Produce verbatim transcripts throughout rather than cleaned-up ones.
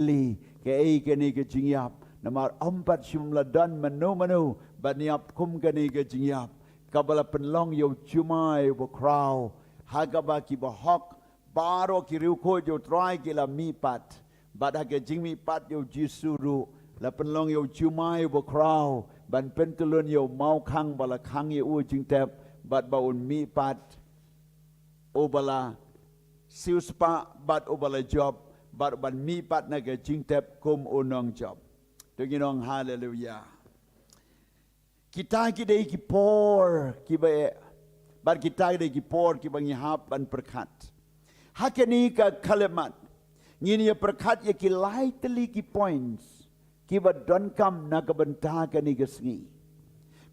li, kaei kane ka jingïap. Namar ym pat shym la don mano mano ban ïap kum kane ka jingïap. Kaba la pynlong ïa u jumai uba khraw. Ha kaba ki bahok baroh ki riewkhuid ïa u Trai ki la mihpat. Bad ha ka jingmihpat ïa u Jisu ruh la pynlong ïa u jumai uba khraw ban pyntyllun ïa u mawkhang ba la khang ïa u jingtep bad ba un mihpat uba la siewspah bad uba la jop bad ban mihpat na ka jingtep kum u nongjop. To ngin ong haleluya. Kita ki dei ki por kiba eh. Bad kita ki dei ki por kiba ngi hap ban pyrkhat. Ha kane ka khyllipmat ngin ïa pyrkhat ïa ki lai tylli ki points kiba donkam na ka bynta kane ka sngi.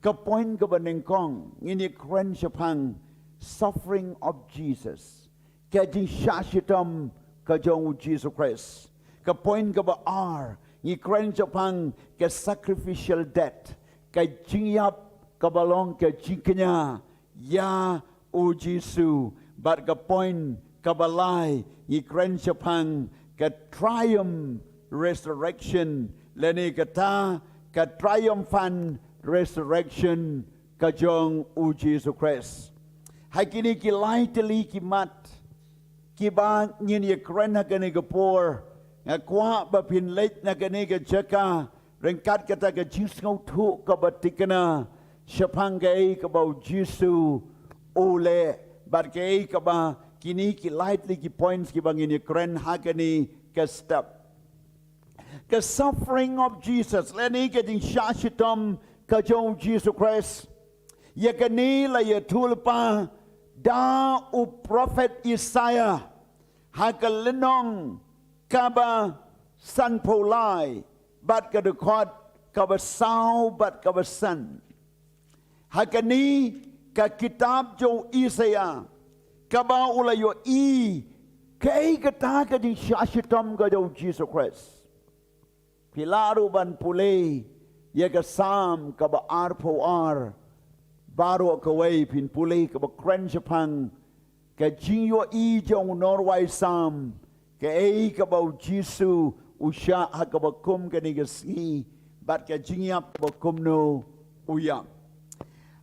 Ka point kaba nyngkong ngin ïa kren shaphang suffering of Jesus. Ka jingshah shitom ka jong u Jisu Khrist. Ka point kaba ar ngi kren shaphang ka sacrificial death. Ka jingïap kaba long ka jingkñia ïa u Jisu. Bad ka point kaba lai ngi kren shaphang ka triumph resurrection lane kata ka triumphant resurrection ka jong u Jisu Khrist. Ha kine ki lai tylli ki mat kiba ngin ïa kren ha kane ka por, nga kwah ba phin leit na kane ka jaka ryngkat kata ka jingsngewthuh kaba thikna shaphang kaei kaba u Jisu u leh bad kaei kaba kine ki lai tylli ki points kiba ngin ïa kren ha kane ka step. Ka suffering of Jesus lane ka jingshah shitom ka jong u Jisu Khrist. Ïa kane la ïathuhlypa da u prophet Isaiah ha ka lynnong kaba sanphew lai bad ka dkhot kaba saw bad kaba san. Ha kane ka kitab jong u Isaiah kaba u la ïohi kaei kata ka jingshah shitom ka jong u Jisu Khrist. Phi lah ruh ban pule ïa ka Salm kaba arphew ar baroh kawei phin pule kaba kren shaphang ka jingïohi jong u nongrwai Salm kaei kaba u Jisu u shah ha kaba kum kane ka sngi bad ka jingïap kaba kumno u ïap.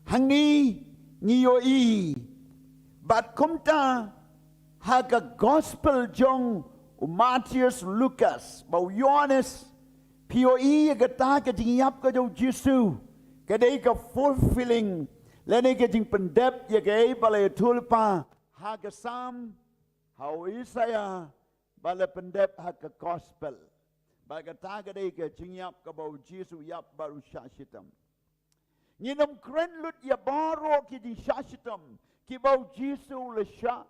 Hangne ngi ïohi bad kumta ha ka gospel jong u Mathaios, Lukas bad u Ïoannis phi ïohi ïa kata ka jingïap ka jong u Jisu ka dei ka fulfilling lane ka jingpyndep ïa kaei ba la ïathuhlypa ha ka Salm, ha u Isaiah bad la pyndep ha ka gospel. Bad kata ka dei ka jingïap kaba u Jisu u ïap bad u shah shitom. Ngin ym kren lut ïa baroh ki jingshah shitom kiba u Jisu u la shah.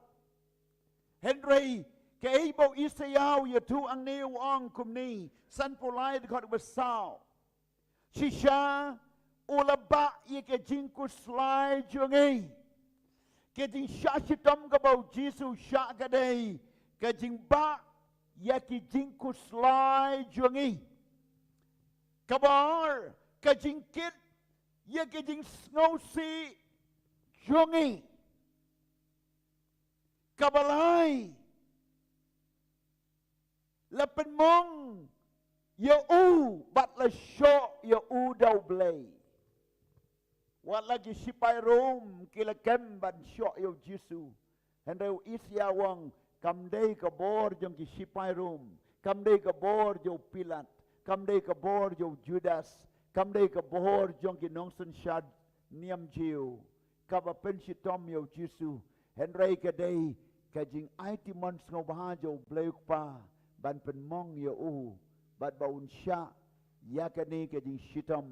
Hynrei kaei ba u Isaiah u ïathuh hangne u ong kumne, sanphew lai dkhot ba saw. Shisha u la bah ïa ka jingkhuslai jong ngi. Ka jingshah shitom kaba u Jisu u shah ka dei ka jingbah ïa ki jingkhuslai jong ngi. Kaba ar ka jingkit ïa ka jingsngewsih jong ngi. Kaba lai la pynmong ïa u bad la shoh ïa u da u Blei. Wat la ki shipai Rom ki la kem ban shoh ïa u Jisu. Hynrei u Isaiah u ong kam dei ka bor jong ki shipai Rom, kam dei ka bor jong u Pilat, kam dei ka bor jong u Judas, kam dei ka bor jong ki nongsynshar niam Jiw kaba pynshitom ïa u Jisu. Hynrei ka dei ka jingaiti mon sngewbha jong u Blei u Kpa ban pynmong ïa u bad ba un shah ïa kane ka jingshitom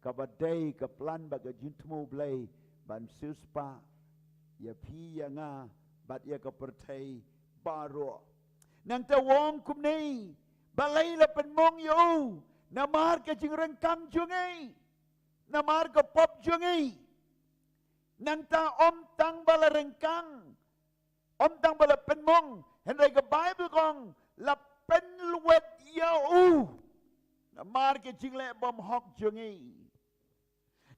kaba dei ka plan bad ka jingthmu u Blei ban siewspah ïa phi ïa nga bad ïa ka pyrthei baroh. Nangta u ong kumne, balei la pynmong ïa u? Namar ka jingryngkang jong ngi. Namar ka pop jong ngi. Nangta ym tang ba la ryngkang, ym tang ba la pynmong, hynrei ka Baibl ka ong la pynlwet ïa u. Namar ka jingleh bymhok jong ngi.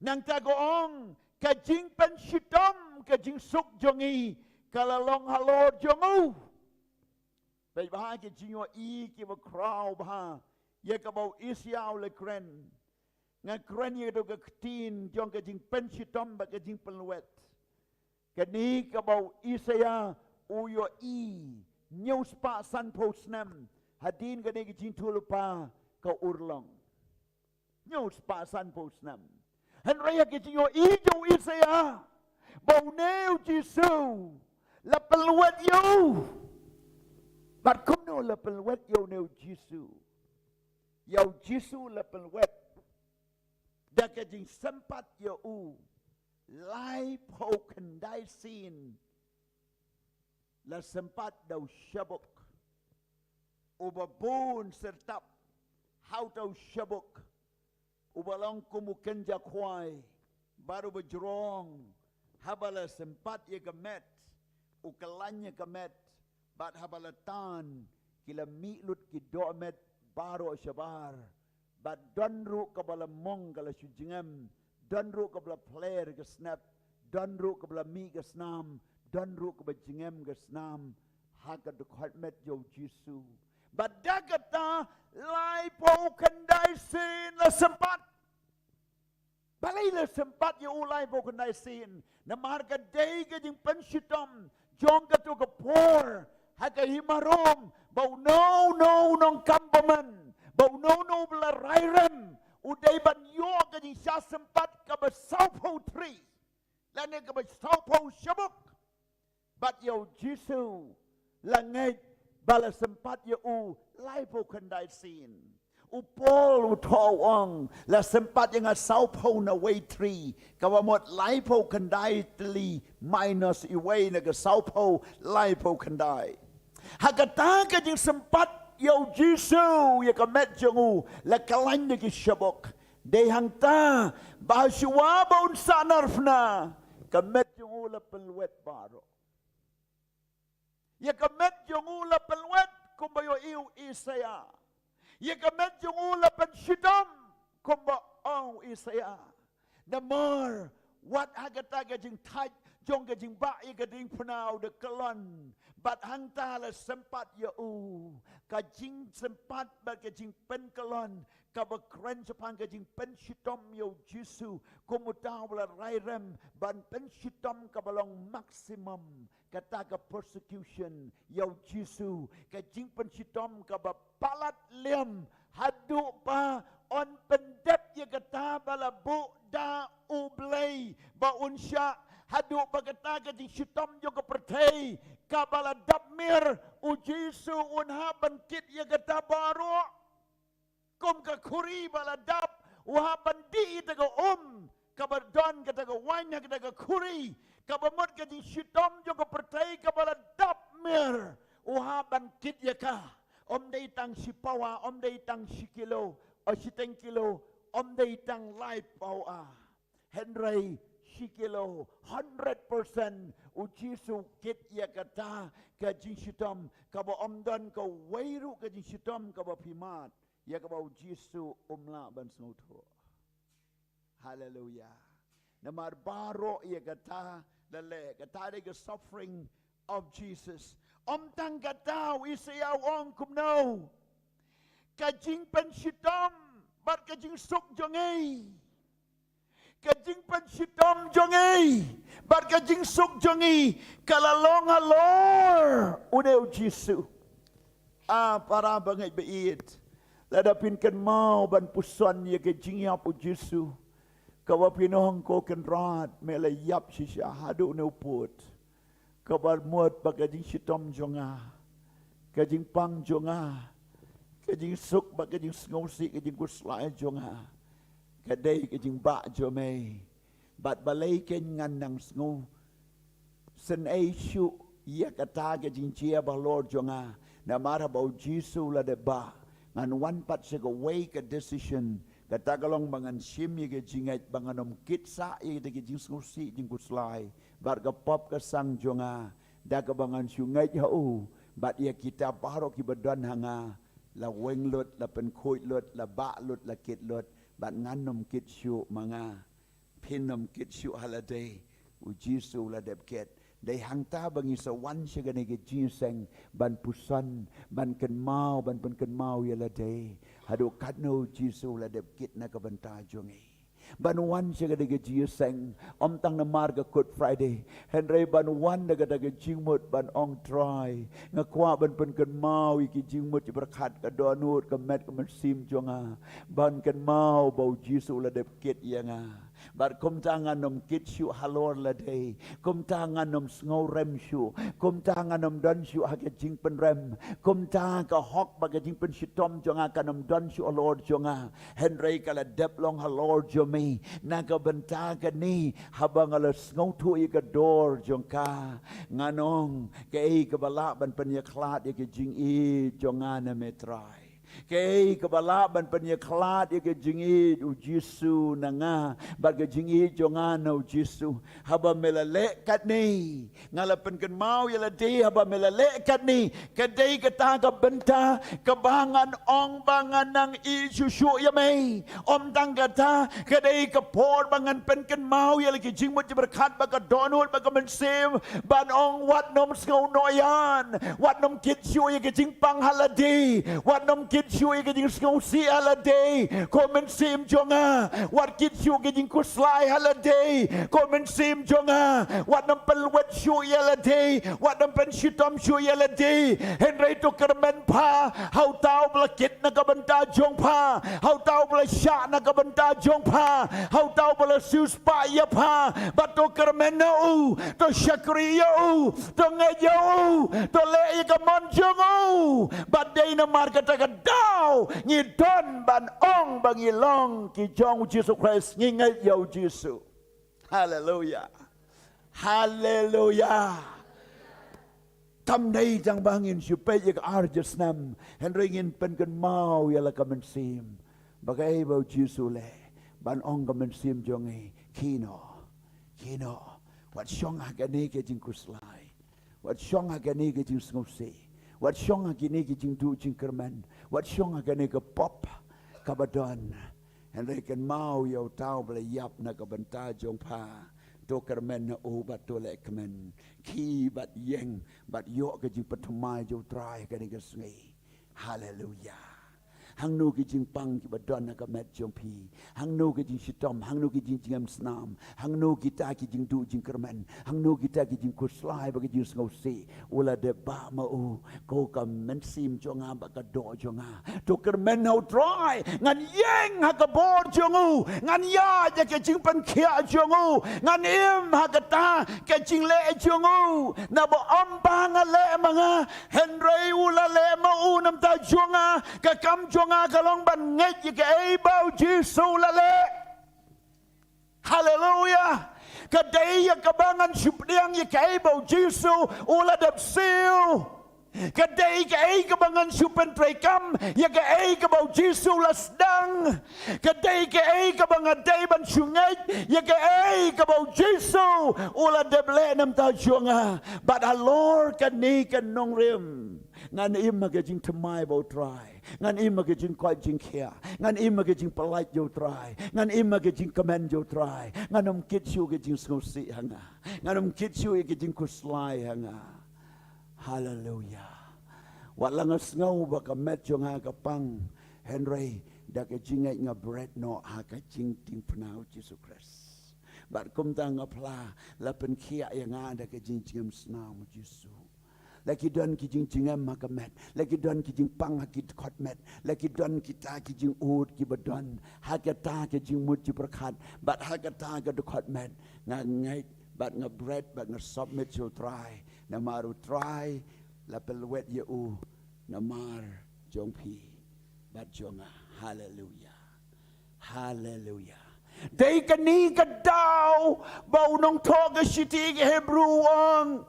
Nangta ka ong ka jingpynshitom, ka jingsuk jong ngi ka la long halor jong u. Peit bha ki jingïohi kiba khraw bha ïa kaba u Isaïah u la kren. Nga kren ïa kato ka ktien jong ka jingpynshitom bad ka jingpynlwet. Kane kaba u Isaïah u ïohi hynñiew spah sanphew snem hadien kane ka jingïathuhlypa ka urlong. Hynñiew spah sanphew snem. Hynrei ha ka jingïohi jong u Isaïah ba une u Jisu la pynlwet ïa u. Bad kumno la pynlwet ïa une u Jisu? Ïa u Jisu la pynlwet da ka jingsympat ïa u laiphew khyndai sien. La sympat da u shabuk uba bun syrtap ha uta u shabuk uba long kum u kynja khwai bad uba jrong. Haba la sympat ïa ka met, u khlaiñ ïa ka met, bad haba la tan, ki la mih lut ki dohmet baroh shabar. Bad don ruh kaba la mong ka la shu jngem, don ruh kaba la pler ka snep, don ruh kaba la mih ka snam, don ruh kaba jngem ka snam ha ka dkhot met jong u Jisu. Bad da kata laiphew khyndai sien la sympat. Balei la sympat ïa u laiphew khyndai sien? Namar ka dei ka jingpynshitom jong kato ka por ha ka hima Rom, ba uno uno u nongkam bymman, ba uno uno u ba la rai rem, u dei ban ïoh ka jingshah sympat kaba sawphew thri lane kaba sawphew shabuk. Bad ïa u Jisu la ngeit ba la sympat ïa u laiphew khyndai sien. U Paul u thoh u ong, la sympat ïa nga sawphew na wei thri, kaba mut laiphew khyndai tylli minus iwei na ka sawphew, laiphew khyndai. Ha kata ka jingsympat ïa u Jisu ïa ka met jong u, la khlaiñ da ki shabuk. Dei hangta ba shuwa ba un sahnarphna, ka met jong u la pynlwet baroh. Ïa ka met jong u la pynlwet kumba ïohi u Isaïah. Ïa ka met jong u la pynshitom kumba ong u Isaïah. Namar wat ha kata ka jingthait jong ka jingbah ïa ka diengphna u da kyllon. Bad hangta la sympat ïa u ka jingsympat bad ka jingpynkyllon kaba kren shaphang ka jingpynshitom ïa u Jisu, kum uta u ba la rai rem ban pynshitom kaba long maximum. Kata ka persecution ïa u Jisu, ka jingpynshitom kaba palat liam, haduh ba yn pyndep ïa kata ba la buh da U Blei ba un shah, haduh ba kata ka jingshitom jong ka pyrthei kaba la dap mir, u Jisu un hap ban kit ïa kata baroh. Kum ka khuri ba la dap, u hap ban dih ïa kata ka um kaba don kata ka waiñ ha kata ka khuri, kaba mut ka jingshitom jong ka pyrthei kaba la dap mir, u hap ban kit ïa ka. Ym dei tang shi pawa, ym dei tang shi kilo, o shiteng kilo, ym dei tang lai pawa. Hynrei shi kilo, hundred percent u Jisu kit ïa kata ka jingshitom kaba ym don kawei ruh ka jingshitom kaba phi mad ïa kaba u Jisu um lah ban sngewthuh. Haleluya. Namar baroh ïa kata la leh, kata dei ka suffering of Jesus. Ym tang kata, u Isaïah u ong kumno? Ka jingpynshitom bad ka jingsuk jong ngi, ka jingpynshitom jong ngi bad ka jingsuk jong ngi ka la long halor une u Jisu. A para bangeit ba ïeit, lada phin kynmaw ban puson ïa ka jingïap u Jisu, kaba phin ong, ko Kynrad, me la ïap shisha haduh une u pud. Kaba mut ba ka jingshitom jong nga, ka jingpang jong nga, ka jingsuk bad ka jingsngewsih, ka jingkhuslai jong nga, ka dei ka jingbah jong me. Bad balei kein ngan nang sngewsynei shuh ïa kata ka jingjia halor jong nga? Namar haba u Jisu u la dep bah, ngan wan pat sha kawei ka decision. Kata ka long ba ngan shim ïa ka jingngeit ba ngan ym kit sah ïa kata ka jingsngewsih, jingkhuslai bad ka pop ka sang jong nga, da kaba ngan shu ngeit ha u. Bad ïa kita baroh kiba don ha nga, la weng lut, la pynkhuid lut, la bah lut, la kit lut. Bad ngan ym kit shuh ma nga, phin ym kit shuh ha lade. U Jisu u la dep kit. Dei hangta ba ngi sa wan sha kane ka jingïaseng ban puson, ban kynmaw, ban pynkynmaw ïa lade haduh katno U Jisu u la dep kit na ka bynta jong ngi. Ban wan sha kane ka jingïaseng, ym tang namar ka Good Friday, hynrei ban wan da kata ka jingmut ban ong, Trai, nga kwah ban pynkynmaw ïa ki jingmut jingpyrkhat ka dohnud ka met ka mynsiem jong nga, ban kynmaw ba U Jisu u la dep kit ïa nga. Bad kumta ngan ym kit shuh halor lade. Kumta ngan ym sngew rem shuh. Kumta ngan ym don shuh ha ka jingpynrem. Kumta ka hok bad ka jingpynshitom jong nga kan ym don shuh halor jong nga. Hynrei ka la dep long halor jong me. Na ka bynta kane, haba nga la sngewthuh ïa ka dur jong ka, ngan ong, kaei kaba lah ban pynïakhlad ïa ka jingïeit jong nga na me, Trai? Kaei kaba lah ban pynïakhlad ïa ka jingïeit U Jisu na nga bad ka jingïeit jong nga na U Jisu? Haba me la leh katne, nga la pynkynmaw ïa lade, haba me la leh katne, ka dei kata ka bynta kaba ngan ong ba ngan nang ïeit shuh shuh ïa me. Ym tang kata, ka dei ka por ba ngan pynkynmaw ïa la ki jingmut jingpyrkhat bad ka dohnud bad ka mynsiem, ban ong, wat nym sngew nongïalam, wat nym kit shuh ïa ka jingpang ha lade, wat nym kit shuh ïa ka jingsngewsih ha lade, ko mynsiem jong nga. Wat kit shuh ka jingkhuslai ha lade, ko mynsiem jong nga. Wat nym pynlwet shuh ïa lade, wat nym pynshitom shuh ïa lade. Hynrei to kyrmen pha ha uta uba la kit na ka bynta jong pha, ha uta uba la shah na ka bynta jong pha, ha uta uba la siewspah ïa pha. Bad to kyrmen na u, to shakri ïa u, to ngeit ïa u, to leh ïa ka mon jong u. Bad dei namar kata ka daw ngi don ban ong ba ngi long ki jong U Jisu Khrist, ngi ngeit ïa U Jisu. Haleluya. Haleluya. Kam dei tang ba ngin shu peit ïa ka ar jyrsnem, hynrei ngin pynkynmaw ïa la ka mynsiem ba kaei ba U Jisu u leh, ban ong ka mynsiem jong ngi, kino, kino, wat shong ha kane ka jingkhuslai, wat shong ha kane ka jingsngewsih, wat shong ha kane ka jingduh jingkyrmen, wat shong ha kane ka pop kaba don. Hynrei kynmaw ïa uta uba la ïap na ka bynta jong pha. To kyrmen na u bad to leh kmen. Khie bad ïeng bad ïoh ka jingpynthymmai jong U Trai kane ka sngi. Haleluya. Hangno ki jingpang kiba don ha ka met jong phi, hangno ki jingshitom, hangno ki jingjngem snam, hangno kita ki jingduh jingkyrmen, hangno kita ki jingkhuslai bad ki jingsngewsih, u la dep bah ma u. Ko ka mynsiem jong nga bad ka doh jong nga, to kyrmen ha U Trai. Ngan ïeng ha ka bor jong u, ngan ïaid ïa ka jingpynkhiah jong u, ngan im ha kata ka jingleh jong u. Naba ym ba nga leh ma nga, hynrei u la leh ma u. Na ka bynta jong nga, ka kam jong nga ka long ban ngeit ïa kaei ba U Jisu u la leh. Haleluya. Ka dei ïa kaba ngan shu pdiang ïa kaei ba U Jisu u la dep siew. Ka dei kaei kaba ngan shu pyntreikam ïa kaei kaba U Jisu u la sdang. Ka dei kaei kaba nga dei ban shu ngeit ïa kaei kaba U Jisu u la dep leh na ka bynta jong nga. Bad halor kane ka nongrim, ngan im ha ka jingthymmai bad U Trai. Ngan im ha ka jingkoit jingkhiah. Ngan im ha ka jingpyllait ïa U Trai. Ngan im ha ka jingkmen ïa U Trai. Ngan ym kit shuh ka jingsngewsih ha nga. Ngan ym kit shuh ïa ka jingkhuslai ha nga. Haleluya. Wat la nga sngew ba ka met jong nga ka pang, hynrei da ka jingngeit nga bret noh ha ka jingtieng pynah U Jisu Khrist. Bad kumta nga phla, la pynkhiah ïa nga da ka jingjngem snam U Jisu. La ki don ki jingjngem ha ka met, la ki don ki jingpang ha ki dkhot met, la ki don kita ki jingud kiba don ha kata ka jingmut jingpyrkhat bad ha kata ka dkhot met, nga ngeit bad nga bret bad nga submit sha U Trai, namar U Trai la pynlwet ïa u namar jong phi bad jong nga. Haleluya. Haleluya. Dei kane ka daw ba u nongthoh ka shithi ki Hebru u ong,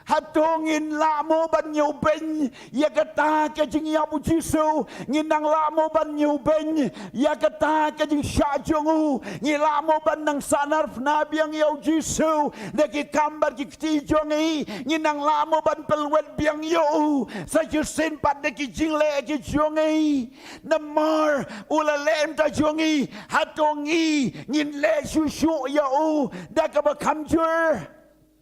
hato ngin lah mo ban ñiewbeiñ ïa kata ka jingïap U Jisu? Ngin nang lah mo ban ñiewbeiñ ïa kata ka jingshah jong u? Ngi lah mo ban nang sahnarphna biang ïa U Jisu da ki kam bad ki kti jong ngi? Ngin nang lah mo ban pynlwet biang ïa u sa shisien pat da ki jingleh ki jong ngi? Namar u la leh na ka bynta jong ngi, hato ngi ngin leh shuh shuh ïa u da kaba kham jur?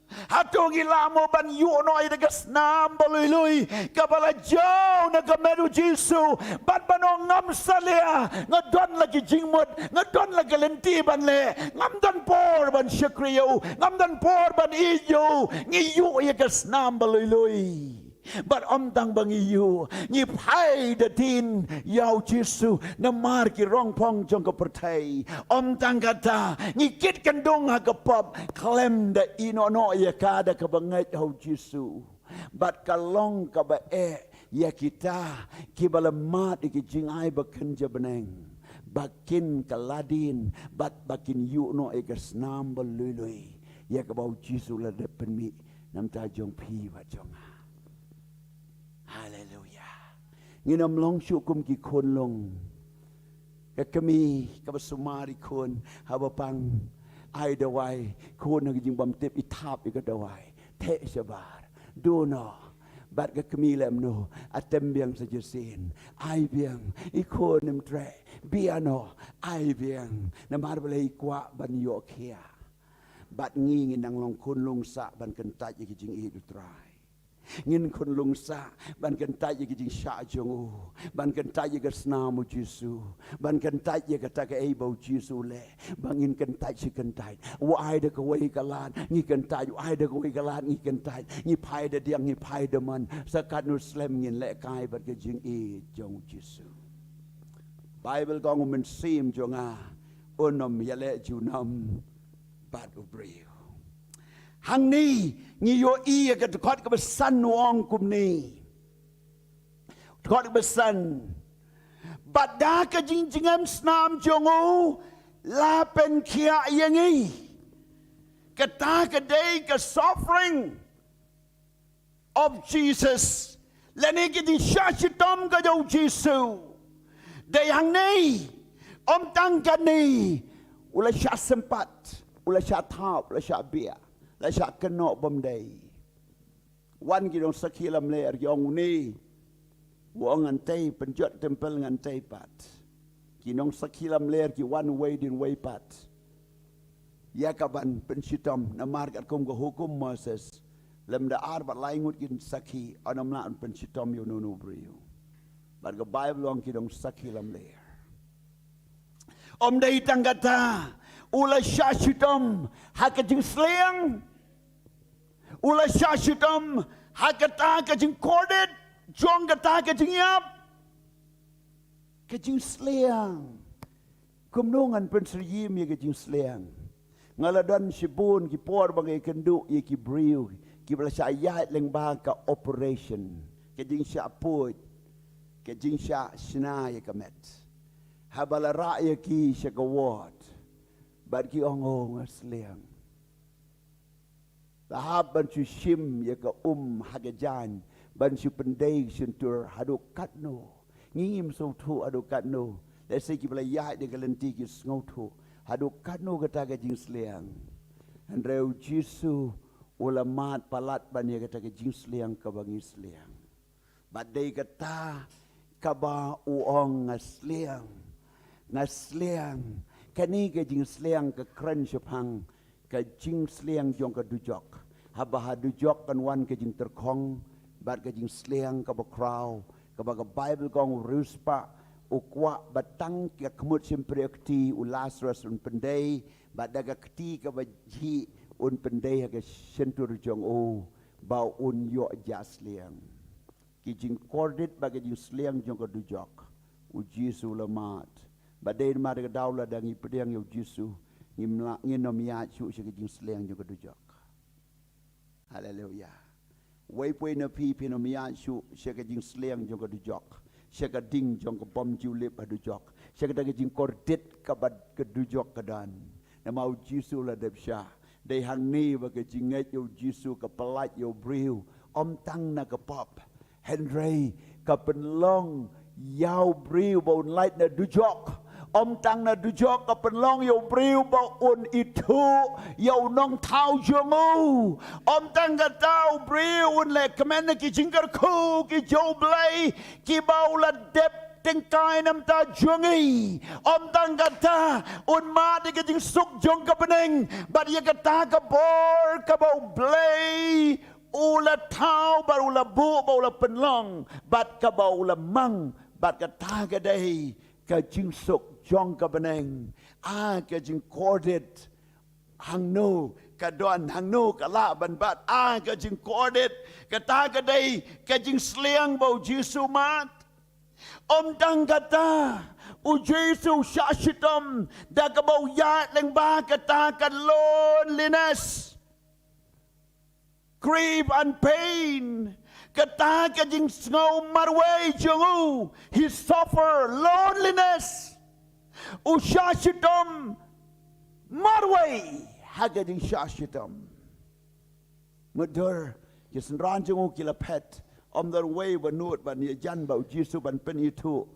Hato ngi lah mo ban ïuh noh ïa ka snam ba lui lui kaba la jaw na ka met u Jisu, bad ban ong ngam salia, nga don la ki jingmut, nga don la ka lynti ban leh, ngam don por ban shakri ïa u, ngam don por ban ïeit ïa u. Ngi ïuh ïa ka snam ba lui lui. Bad ym tang ba ngi ïuh, ngi phai da dien ïa u Jisu namar ki rong phong jong ka pyrthei. Ym tang kata, ngi kit kyndong ha ka pop khlem da ïeh noh noh ïa ka da kaba ngeit ha u Jisu. Bad ka long kaba eh ïa kita kiba la mad ïa ki jingai ba kynja bneng, ba kin kylla dien bad ba kin ïuh noh ïa ka snam ba lui lui ïa kaba u Jisu la dep pynmih na bynta jong phi bad jong nga. Haleluya. Ngin ym long shuh kum ki khunlung. Ka kmie kaba sumar i khun, haba pang, ai dawai, khun ha ka jingbymtip i thap ïa ka dawai, theh shabar. Duh noh. Bad ka kmie leh kumno? Atem biang sa shisien. Ai biang, i khun im treh. Bia noh. Ai biang. Namar balei? I kwah ban ïoh khia. Bad ngi ngin nang long khunlung sah ban kyntait ïa ka jingïeit u Trai. Ngin khunlung sah ban kyntait ïa ka jingshah jong u, ban kyntait ïa ka snam u Jisu, ban kyntait ïa kata kaei ba u Jisu u leh, ba ngin kyntait shi kyntait. U ai da kawei ka lad, ngi kyntait. U ai da kawei ka lad, ngi kyntait. Ngi phai da diang, ngi phai da mon. Sa katno slem ngin lehkai bad ka jingïeit jong u Jisu? Baibl ka ong u Mynsiem jong nga un ym ïaleh junom bad u briew. Hangne ngi ïohi ïa ka dkhot kaba san u ong kumne. Dkhot kaba san. Bad da ka jingjngem snam jong u la pynkhiah ïa ngi. Kata ka dei ka suffering of Jesus. Lane ka jingshah shitom ka jong u Jisu. Dei hangne, ym tang kane, u la shah sympat, u la shah thap, u la shah bia, la shah kynnoh bymdei. Wan ki nongsakhi lamler ki ong une u ong ngan tei, pynjot templ ngan tei pat. Ki nongsakhi lamler ki wan uwei dien uwei pat ïa ka ban pynshitom, namar katkum ka hukum Moses, lymda ar bad lai ngut kin sakhi, ym lah ban pynshitom ïa uno uno u briew. Bad ka Baibl ong ki nongsakhi lamler. Ym dei tang kata, u la shah shitom ha ka jingsliang. U la shah shitom ha kata ka jingkordit jong kata ka jingïap. Ka jingsliang. Kumno ngan pynsyriem ïa ka jingsliang? Nga la don shibun ki por ba nga ïakynduh ïa ki briew kiba la shah ïaid lyngba ka operation, ka jingshah pud, ka jingshah shna ïa ka met. Haba la rah ïa ki sha ka ward, bad ki ong, o, nga sliang. La hap ban shu shim ïa ka um ha ka jaiñ, ban shu pyndei ka shyntur haduh katno. Ngi ngim sngewthuh haduh katno. Lehse kiba la ïaid ïa ka lynti ki sngewthuh haduh katno kata ka jingsliang. Hynrei u Jisu u la mad palat ban ïa kata ka jingsliang kaba ngi sliang. Bad dei kata kaba u ong nga sliang. Nga sliang. Kane ka jingsliang ka kren shaphang ka jingsliang jong ka dujok. Haba ha dujok kan wan ka jingtyrkhong bad ka jingsliang kaba khraw, kaba ka Baibl ka ong u riewspah u kwah ba tang ka khmut shympriahkti u Lasarus un pyndei, bad da ka kti kaba jhieh un pyndei ha ka shyntur jong u ba un ïoh jah sliang. Ki jingkordit bad ki jingsliang jong ka dujok, u Jisu u la mad. Bad dei namar kata ka daw lada ngi pdiang ïa u Jisu, ngim lah, ngin ym ïaid shuh sha ka jingsliang jong ka dujok. Haleluya. Uwei pa uwei na phi phin ym ïaid shuh sha ka jingsliang jong ka dujok, sha ka ding jong ka bym ju lip ha dujok, sha kata ka jingkordit kaba ka dujok ka don. Namar u Jisu u la dep shah. Dei hangne ba ka jingngeit ïa u Jisu ka pyllait ïa u briew, ym tang na ka pop, hynrei ka pynlong ïa u briew ba un lait na dujok. Ym tang na dujok, ka pynlong ïa u briew ba un ithuh ïa u nongthaw jong u. Ym tang kata, u briew un lehkmen na ki jingkyrkhu ki jong u Blei kiba u la dep tyngkai na bynta jong ngi. Ym tang kata, un mad ïa ka jingsuk jong ka bneng, bad ïa kata ka bor kaba U Blei u la thaw, bad u la buh, bad u la pynlong, bad kaba u la mang, bad kata ka dei ka jingsuk jong ka bneng. A ka jingkordit hangno ka don, hangno ka lah ban bat, a ka jingkordit, kata ka dei ka jingsliang ba U Jisu mad. Ym tang kata, U Jisu u shah shitom da kaba u ïaid lyngba kata ka loneliness, grief and pain, kata ka jingsngew marwei jong u. He suffer loneliness. U shah shitom marwei ha ka jingshah shitom. Mutdur, ki synran jong u ki la phet. Ym don uwei uba nud ban ïajan bad U Jisu ban pynithuh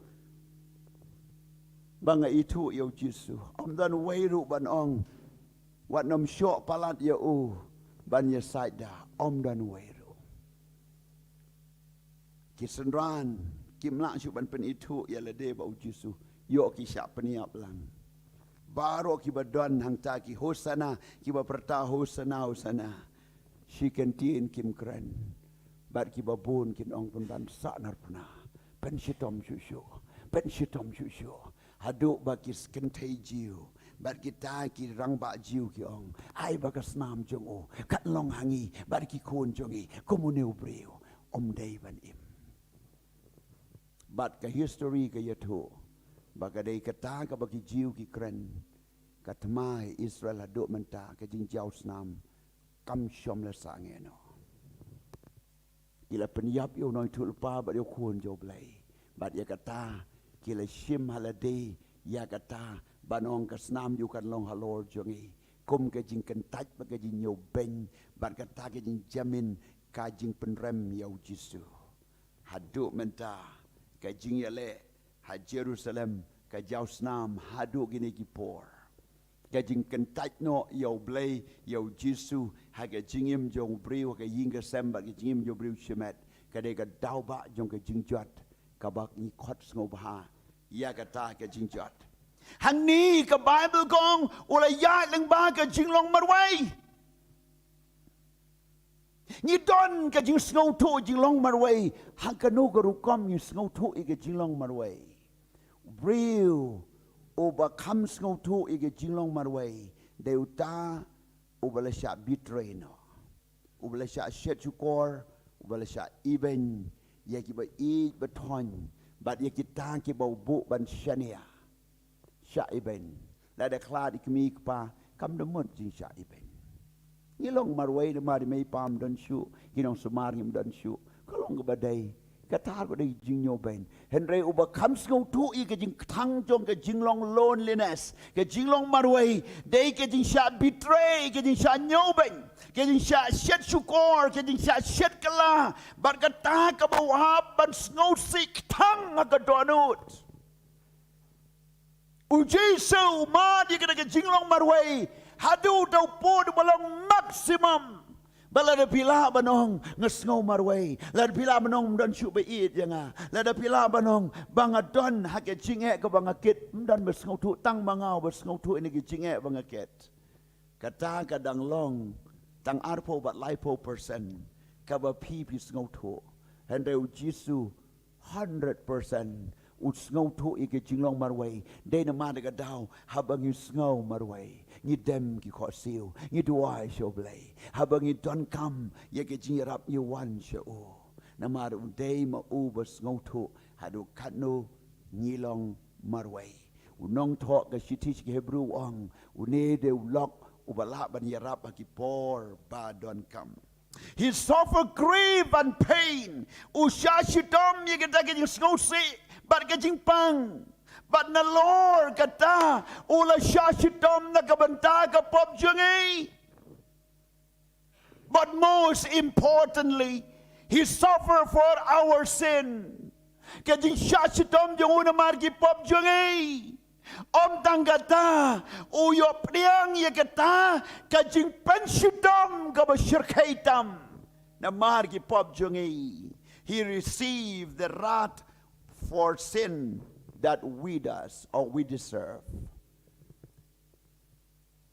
ba nga ithuh ïa U Jisu. Ym don uwei ruh ban ong, wat nym shoh palat ïa u ban ïasaid da. Ym don uwei ruh. Ki synran kim lah shuh ban pynithuh ïa lade bad U Jisu. Ïoh ki shah pynïap lang. Baroh kiba don hangta ki Hosana, kiba pyrta Hosana, Hosana. Shi kyntien kim kren. Bad kiba bun kin ong, pynban sahnarphna. Pynshitom shuh shuh. Pynshitom shuh shuh. Haduh ba ki kynthei Jiw bad kita ki rangbah Jiw ki ong, ai ba ka snam jong u kan long ha ngi bad ki khun jong ngi kum une u briew. Ym dei ban im. Bad ka history ka ïathuh ba ka dei kata kaba ki Jiw ki kren, ka thma Israel haduh mynta, ka jingjaw snam kam shym la sah ngeno. Ki la pynïap ïa u nongïathuhlypa bad ïa u Khun jong U Blei. Bad ïa kata ki la shim ha lade ïa kata ban ong ka snam jong u kan long halor jong ngi, kum ka jingkyntait bad ka jingñiewbeiñ, bad kata ka jingjamin ka jingpynrem ïa U Jisu. Haduh mynta ka jingïaleh ha Jerusalem, ka jaw snam haduh kine ki por. Ka jingkyntait noh ïa U Blei, ïa U Jisu, ha ka jingim jong u briew, ha ka ïing ka sem bad ka jingim jong u briew shimet, ka dei ka daw ba jong ka jingjot kaba ngi khot sngewbha ïa kata ka jingjot. Hangne ka Baibl ka ong, u la ïaid lyngba ka jinglong marwei. Ngi don ka jingsngewthuh jinglong marwei. Ha kano ka rukom ngi sngewthuh ïa ka jinglong marwei? U briew uba kham sngewthuh ïa ka jinglong marwei, dei uta uba la shah betray noh, uba la shah shet shukor, uba la shah ibeiñ ïa kiba ïeit ba thoiñ, bad ïa kita kiba u buh ban shaniah. Shah ibeiñ. Lada khlad i kmie i kpa, kam da mut jingshah ibeiñ. Ngi long marwei namar i mei i pa ym don shuh, ki nongsumar ngim don shuh. Ka long kaba dei, kata ruh ka dei jingñiewbeiñ. Hynrei uba kham sngewthuh ïa ka jingkthang jong ka jinglong loneliness, ka jinglong marwei, dei ka jingshah betray, ka jingshah ñiewbeiñ, ka jingshah shet shukor, ka jingshah shet kylla, bad kata kaba u hap ban sngewsih kthang ha ka dohnud. U Jisu u mad ïa kata ka jinglong marwei haduh uta u pud uba long maximum. Bad lada phi lah ban ong nga sngew marwei, lada phi lah ban ong ym don shuh ba ïeit ïa nga, lada phi lah ban ong ba nga don ha ka jingeh kaba nga kit, ym don ba sngewthuh, tang ma nga uba sngewthuh ïa ka jingeh ba nga kit. Kata ka dang long tang arphew bad laiphew percent kaba phi phi sngewthuh. Hynrei U Jisu hundred percent u sngewthuh ïa ka jinglong marwei. Dei namar kata ka daw haba ngi sngew marwei, ngi dem ki khohsiew, ngi duwai sha U Blei. Haba ngi donkam ïa ka jingïarap ngi wan sha u. Namar u dei ma u ba sngewthuh haduh katno ngi long marwei. U nongthoh ka shithi sha ki Hebru u ong, une dei u lok uba lah ban ïarap ha ki por ba donkam. He suffer grief and pain. U shah shitom ïa kata ka jingsngewsih bad ka jingpang. Bad nalor kata u la shah shitom na ka bynta ka pop jong ngi. But most importantly, he suffer for our sin. Ka jingshah shitom jong u namar ki pop jong ngi. Ym tang kata, u ïoh pdiang ïa kata ka jingpynshitom kaba shyrkhei tam namar ki pop jong ngi. He received the wrath for sin that we does or we deserve.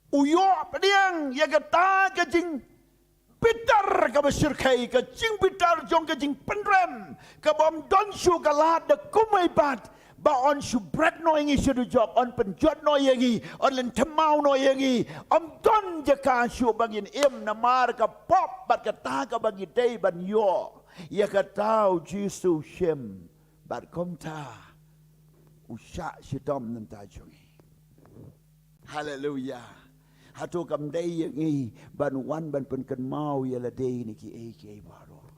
U ïoh pdiang ïa kata ka jingbitar kaba shyrkhei, ka jingbitar jong ka jingpynrem, kaba ym don shuh ka lad da kumwei pat, ba yn shu bret noh ïa ngi sha dujok, yn pynjot noh ïa ngi, yn lynthem maw noh ïa ngi, ym don jaka shuh ba ngin im namar ka pop bad kata kaba ngi dei ban ïoh. Ïa kata u Jisu u shim, bad kumta u shah shitom na ka bynta jong ngi. Haleluya. Hato kam dei ïa ngi ban wan ban pynkynmaw ïa lade na kiei kiei baroh?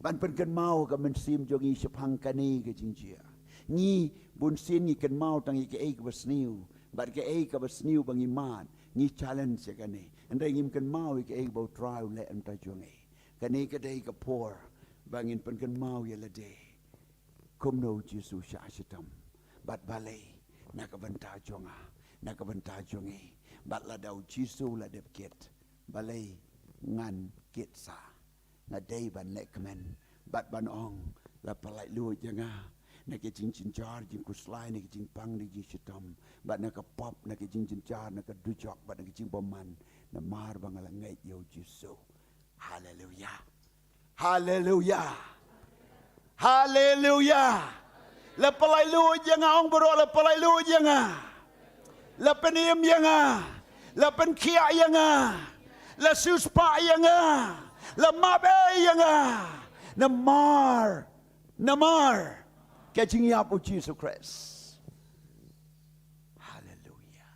Ban pynkynmaw ka mynsiem jong ngi shaphang kane ka jingjia. Ngi bunsien ngi kynmaw tang ïa kaei kaba sniew, bad kaei kaba sniew ba ngi mad, ngi challenge ïa kane. Hynrei ngim kynmaw ïa kaei ba U Trai u leh na ka bynta jong ngi. Kane ka dei ka por ba ngin pynkynmaw ïa lade kumno u Jisu u shah shitom, bad balei na ka bynta jong nga, na ka bynta jong ngi. Bad lada u Jisu u la dep kit, balei ngan kit sa? Nga dei ban leh kmen bad ban ong, la pyllait luid ïa nga na ki jingjynjar jingkhuslai, na ki jingpang, na ki jingshitom, bad na ka pop, na ki jingjynjar, na ka dujok, bad na ki jingbymman, namar ba nga la ngeit ïa u Jisu. Haleluya. Haleluya. Haleluya. La pyllait luid ïa nga, ong baroh, la pyllait luid ïa nga. La pynim ïa nga. La pynkhiah ïa nga. La siewspah ïa nga. La map ei ïa nga. Namar, namar ka jingïap u Jisu Khrist. Haleluya.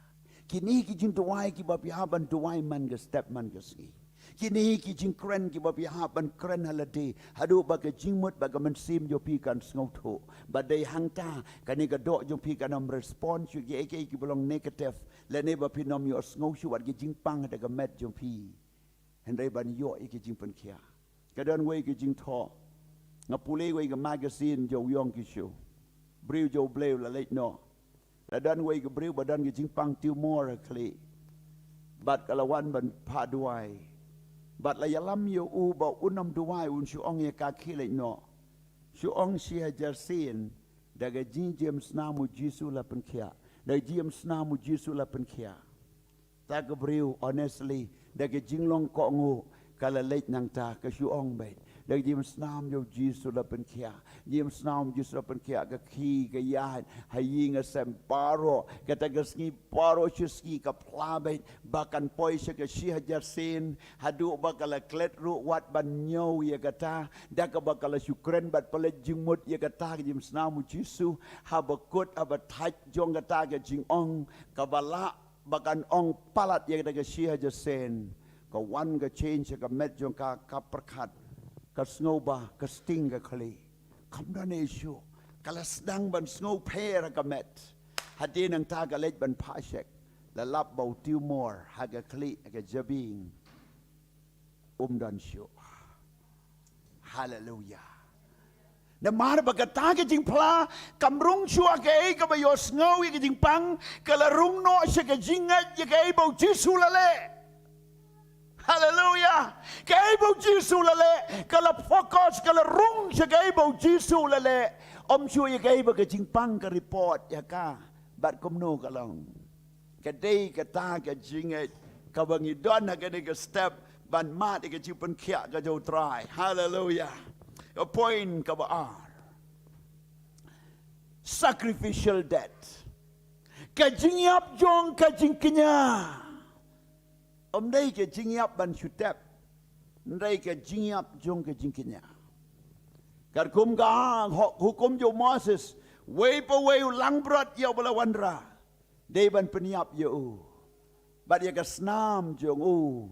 Kine ki jingduwai kiba phi hap ban duwai man ka step man ka sngi. Kine ki jingkren kiba phi hap ban kren ha lade, haduh ba ka jingmut bad ka mynsiem jong phi kan sngewthuh. Ba dei hangta kane ka doh jong phi kan ym respond shuh ïa kiei kiei kiba long negative, lane ba phin ym ïohsngew shuh wat ki jingpang ha ka met jong phi. Hynrei ban ïoh ïa ki jingpynkhiah. Ka don wei ka jingthoh, nga pule wei ka magazine jong u Yong Ki Shu. Briew jong U Blei u la leit noh. La don wei ka briew ba don ka jingpang tumor ha khlieh. Bad ka la wan ban phah duwai. Bad la ïalam ïa u ba un ym duwai, un shu ong ïa ka khie leit noh. Shu ong shi hajar sien, da ka jingjem snam u Jisu la pynkhiah. Da ka jingjem snam u Jisu la pynkhiah. Ta ka briew, honestly, da ka jinglong kohnguh, ka la leit nangta, ka shu ong beit. Da ka jingjem snam jong u Jisu la pynkhiah. Jingjem snam u Jisu la pynkhiah, ka khie, ka ïaid ha ïing ha sem baroh. Kata ka sngi baroh shi sngi ka phla beit ba kan poi sha ka shi hajar sien, haduh ba ka la klet ruh wat ban ñiew ïa kata. Da kaba ka la shu kren bad pynleit jingmut ïa kata ka jingjem snam u Jisu, haba kut, haba thait jong kata ka jingong, kaba lah ba kan ong palat ïa kata ka shi hajar sien. Ka wan ka change ha ka met jong ka, ka pyrkhat, ka sngewbha, ka sting ka khlieh. Kam don ei shuh. Ka la sdang ban sngewpher ha ka met. Hadien nangta ka leit ban phah cheque. La lap ba u tumor ha ka khlieh, ha ka jabieng, um don shuh. Haleluya. Namar ba kata ka jingphla kam rung shuh ha kaei kaba ïohsngew ïa ka jingpang, ka la rung noh sha ka jingngeit ïa kaei ba u Jisu u la leh. Haleluya. Kaei ba u Jisu u la leh, ka la focus, ka la rung sha kaei ba u Jisu u la leh. Ym shuh ïa kaei ba ka jingpang ka report ïa ka. Bad kumno ka long. Ka dei kata ka jingngeit kaba ngi don ha kane ka step ban mad ïa ka jingpynkhiah ka jong u Trai. Haleluya. Ka point kaba ar. Sacrificial death. Ka jingïap jong ka jingkñia. Ym dei ka jingïap ban shu tep. Ym dei ka jingïap jong ka jingkñia. Katkum ka ho-, hukum jong u Moses, wei pa wei u langbrot ïa uba la wanrah, dei ban pynïap ïa u. Bad ïa ka snam jong u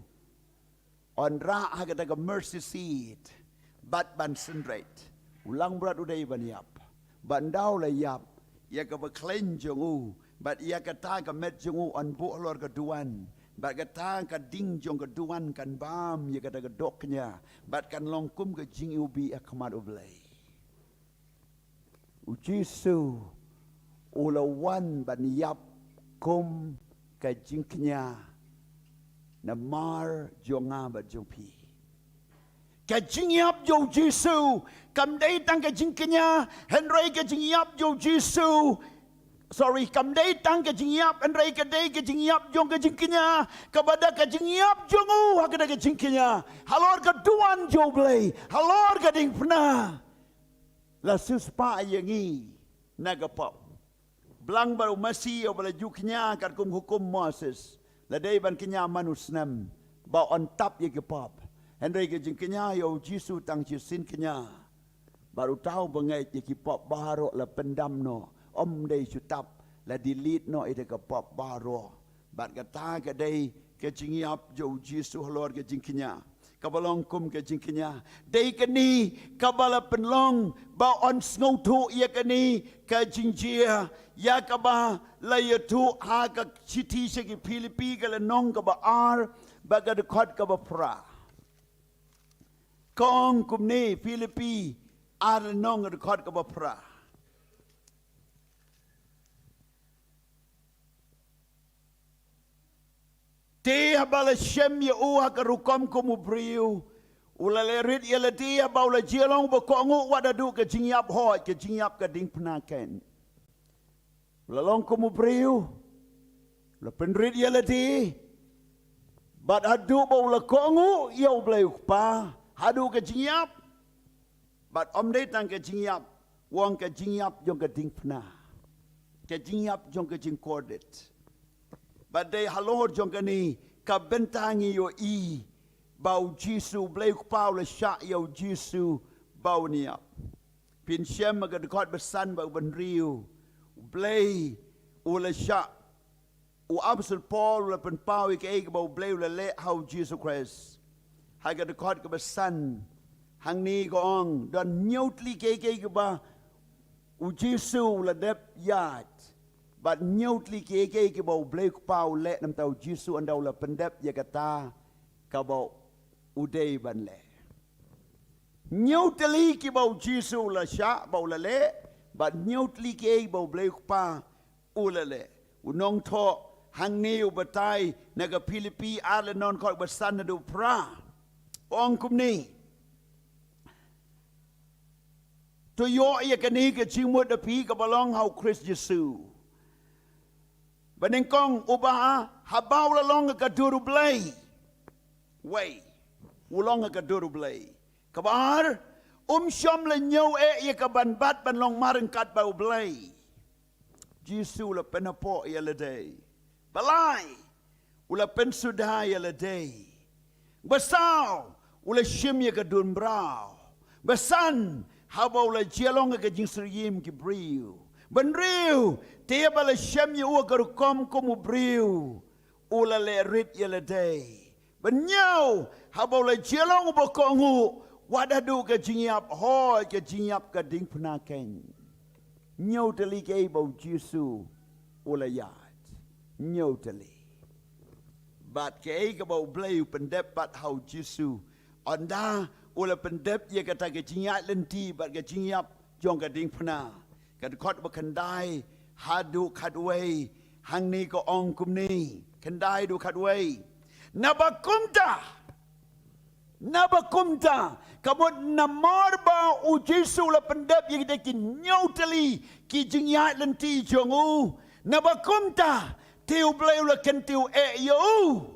yn rah ha kata ka mercy seat, bad ban synreit. U langbrot u dei ban ïap. Bad ynda u la ïap, ïa kaba khlaiñ jong u, bad ïa kata ka met jong u yn buh halor ka duwan. Bad kata ka ding jong ka duwan kan bam ïa kata ka dohkñia. Bad kan long kum ka jingiwbih ha khmat U Blei. U Jisu u la wan ban ïap kum ka jingkñia namar jong nga bad jong phi. Ka jingïap jong u Jisu kam dei tang ka jingkñia, hynrei ka jingïap jong u Jisu, sorry, kam dei tang ka jingïap, hynrei ka dei ka jingïap jong ka jingkñia, kaba da ka jingïap jong u ha kata ka jingkñia, halor ka duwan jong U Blei, halor ka diengphna, la siewspah ïa ngi na ka pop. Blang bad u Masi ïa uba la ju kñia katkum hukum Moses, la dei ban kñia man u snem ba un tap ïa ki pop. Hynrei ka jingkñia ïa u Jisu tang shisien kñia. Bad uta uba ngeit ïa ki pop baroh la pyndam noh, ym dei shu tap, la delete noh ïa ka pop baroh. Bad kata ka dei ka jingïap jong u Jisu halor ka jingkñia. Kaba long kum ka jingkñia, dei kane kaba la pynlong ba un sngewthuh ïa kane ka jingjia, ïa kaba la ïathuh ha ka shithi sha ki Philippi ka lynnong kaba ar bad ka dkhot kaba phra. Ka ong kumne, Philippi ar lynnong ka dkhot kaba phra. Te haba la shem ïa u ha ka rukom kum u briew, u la leh rit ïa lade haba u la jia long uba kohnguh wat haduh ka jingïap hooid, ka jingïap ka diengphna keiñ. U la long kum u briew, u la pynrit ïa lade, bad haduh ba u la kohnguh ïa U Blei U Kpa haduh ka jingïap. Bad ym dei tang ka jingïap, u ong ka jingïap jong ka diengphna, ka jingïap jong ka jingkordit. Bad dei halor jong kane ka bynta ngi ïohi ba u Jisu, U Blei U Kpa u la shah ïa u Jisu ba un ïap. Phin shem ha ka dkhot ba san bad ba hynriew, U Blei u la shah, u Apostol Paul u la pynpaw ïa kaei kaba U Blei u la leh ha u Jisu Khrist. Ha ka dkhot kaba san, hangne ka ong, don hynñiew tylli kiei kiei kiba u Jisu u la dep ïaid, bad hynñiew tylli kiei kiei kiba U Blei U Kpa u leh, namar u Jisu ynda u la pyndep ïa kata kaba u dei ban leh. Hynñiew tylli kiba u Jisu u la shah ba u la leh, bad hynñiew tylli kiei ba U Blei U Kpa u la leh. U nongthoh hangne u batai na ka Philippi ar lynnong dkhot ba san haduh phra, u ong kumne: To ïoh ïa kane ka jingmut da phi kaba long ha u Khrist Jisu. Ba nyngkong, uba haba u la long ha ka dur U Blei, wei, u long ha ka dur U Blei. Kaba ar, um shym la ñiew eh ïa ka ban bat ban long marryngkat bad U Blei. Jisu u la pynhapoh ïa lade. Ba lai, u la pynsuda ïa lade. Ba saw, u la shim ïa ka dur mraw. Ba san, haba u la jia long ha ka jingsyriem ki briew. Ba hynriew, te haba la shem ïa u ha ka rukom kum u briew, u la leh rit ïa lade. Ba hynñiew, haba u la jia long uba kohnguh wat haduh ka jingïap hooid, ka jingïap ka diengphna keiñ. Hynñiew tylli kiei ba u Jisu u la ïaid. Hynñiew tylli. Bad kaei kaba U Blei u pyndep pat ha u Jisu, ynda u la pyndep ïa kata ka jingïaid lynti bad ka jingïap jong ka diengphna. Ka dkhot ba khyndai haduh khatwei, hangne ka ong kumne, khyndai haduh khatwei: Naba kumta, naba kumta, ka mut namar ba u Jisu u la pyndep ïa kita ki hynñiew tylli ki jingïaid lynti jong u, naba kumta te U Blei u la kyntiew eh ïa u.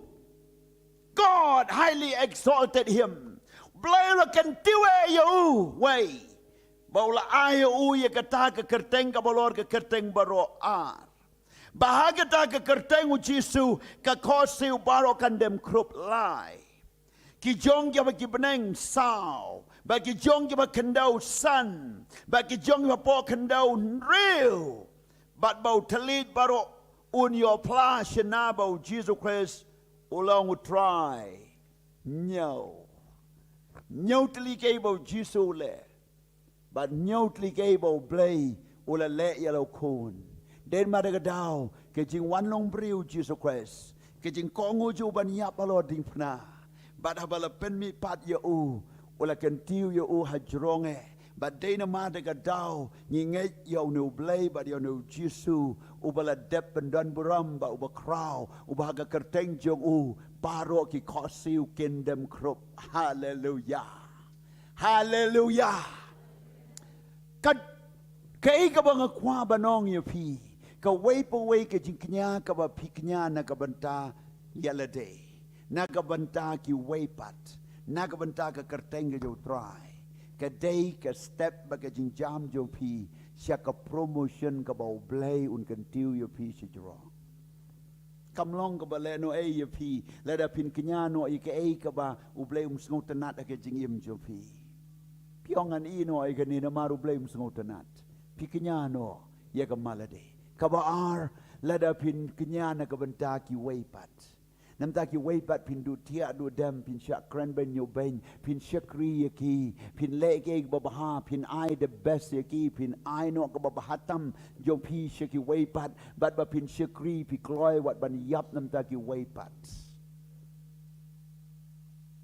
God highly exalted him. U Blei u la kyntiew eh ïa u, wei, ba u la ai ïa u ïa kata ka kyrteng kaba halor ki kyrteng baroh ar. Ba ha kata ka kyrteng u Jisu ka khohsiew baroh kan dem khrup lai. Ki jong kiba ki bneng saw, bad ki jong kiba khyndew san, bad ki jong kiba poh khyndew hynriew. Bad ba u thylliej baroh un ïoh phla shynna ba u Jisu Khrist u long u Trai. Hynñiew. Hynñiew tylli kiei ba u Jisu u leh. Bad hynñiew tylli kiei ba U Blei u la leh ïa la u khun. Dei namar kata ka daw ka jingwan long briew u Jisu Khrist, ka jingkohnguh jong u ban ïap halor diengphna. Bad haba la pynmihpat ïa u, u la kyntiew ïa u hajrong eh. Bad dei namar kata ka daw ngi ngeit ïa une U Blei bad ïa une U Jisu, uba la dep pyndonburom bad uba khraw, uba ha ka kyrteng jong u baroh ki khohsiew kin dem khrup. Haleluya. Haleluya. Ka, kaei kaba nga kwah ban ong ïa phi, kawei pa wei ka jingkñia kaba phi kñia na ka bynta ïa lade, na ka bynta kiwei pat, na ka bynta ka kyrteng ka jong U Trai, ka dei ka step bad ka jingjam jong phi sha ka promotion kaba U Blei un kyntiew ïa phi shajrong. Kam long kaba lehnohei ïa phi lada phin kñia noh ïa kaei kaba U Blei um sngewtynnad ha ka jingim jong phi. Phi ong, ngan ïeh noh ïa kane namar U Blei um sngewtynnad. Phi kñia noh ïa ka ma lade. Kaba ar, lada phin kñia na ka bynta kiwei pat, na ka bynta kiwei pat phin duh thiah duh dem, phin shah kren beiñ ñiew beiñ, phin shakri ïa ki, phin leh kaei kaba bha, phin ai the best ïa ki, phin ai noh kaba bha tam jong phi sha kiwei pat, bad ba phin shakri, phi kloi wat ban ïap na ka bynta kiwei pat.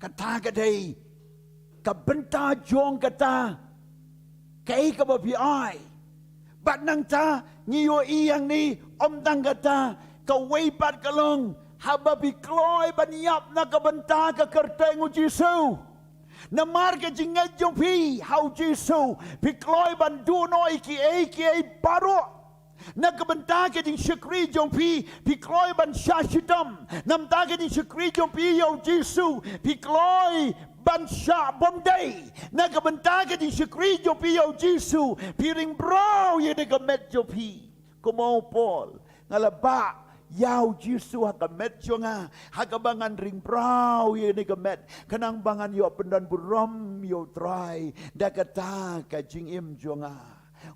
Kata ka dei ka bynta jong kata kaei kaba phi ai. Bad nangta ngi ïohi hangne, ym tang kata, kawei pat ka long haba phi kloi ban ïap na ka bynta ka kyrteng U Jisu. Namar ka jingngeit jong phi ha U Jisu, phi kloi ban duh noh ïa kiei kiei baroh. Na ka bynta ka jingshakri jong phi, phi kloi ban shah shitom. Na ka bynta ka jingshakri jong phi ïa U Jisu, phi kloi ban shah bym dei. Na ka bynta ka jingshakri jong phi ïa U Jisu, phi ring brau ïa kane ka met jong phi. Kumno Paul, nga la bah ïa U Jisu ha ka met jong nga, ha kaba ngan ring brau ïa kane ka met, khnang ba ngan ïoh pyndon burom ïa U Trai da kata ka jingim jong nga.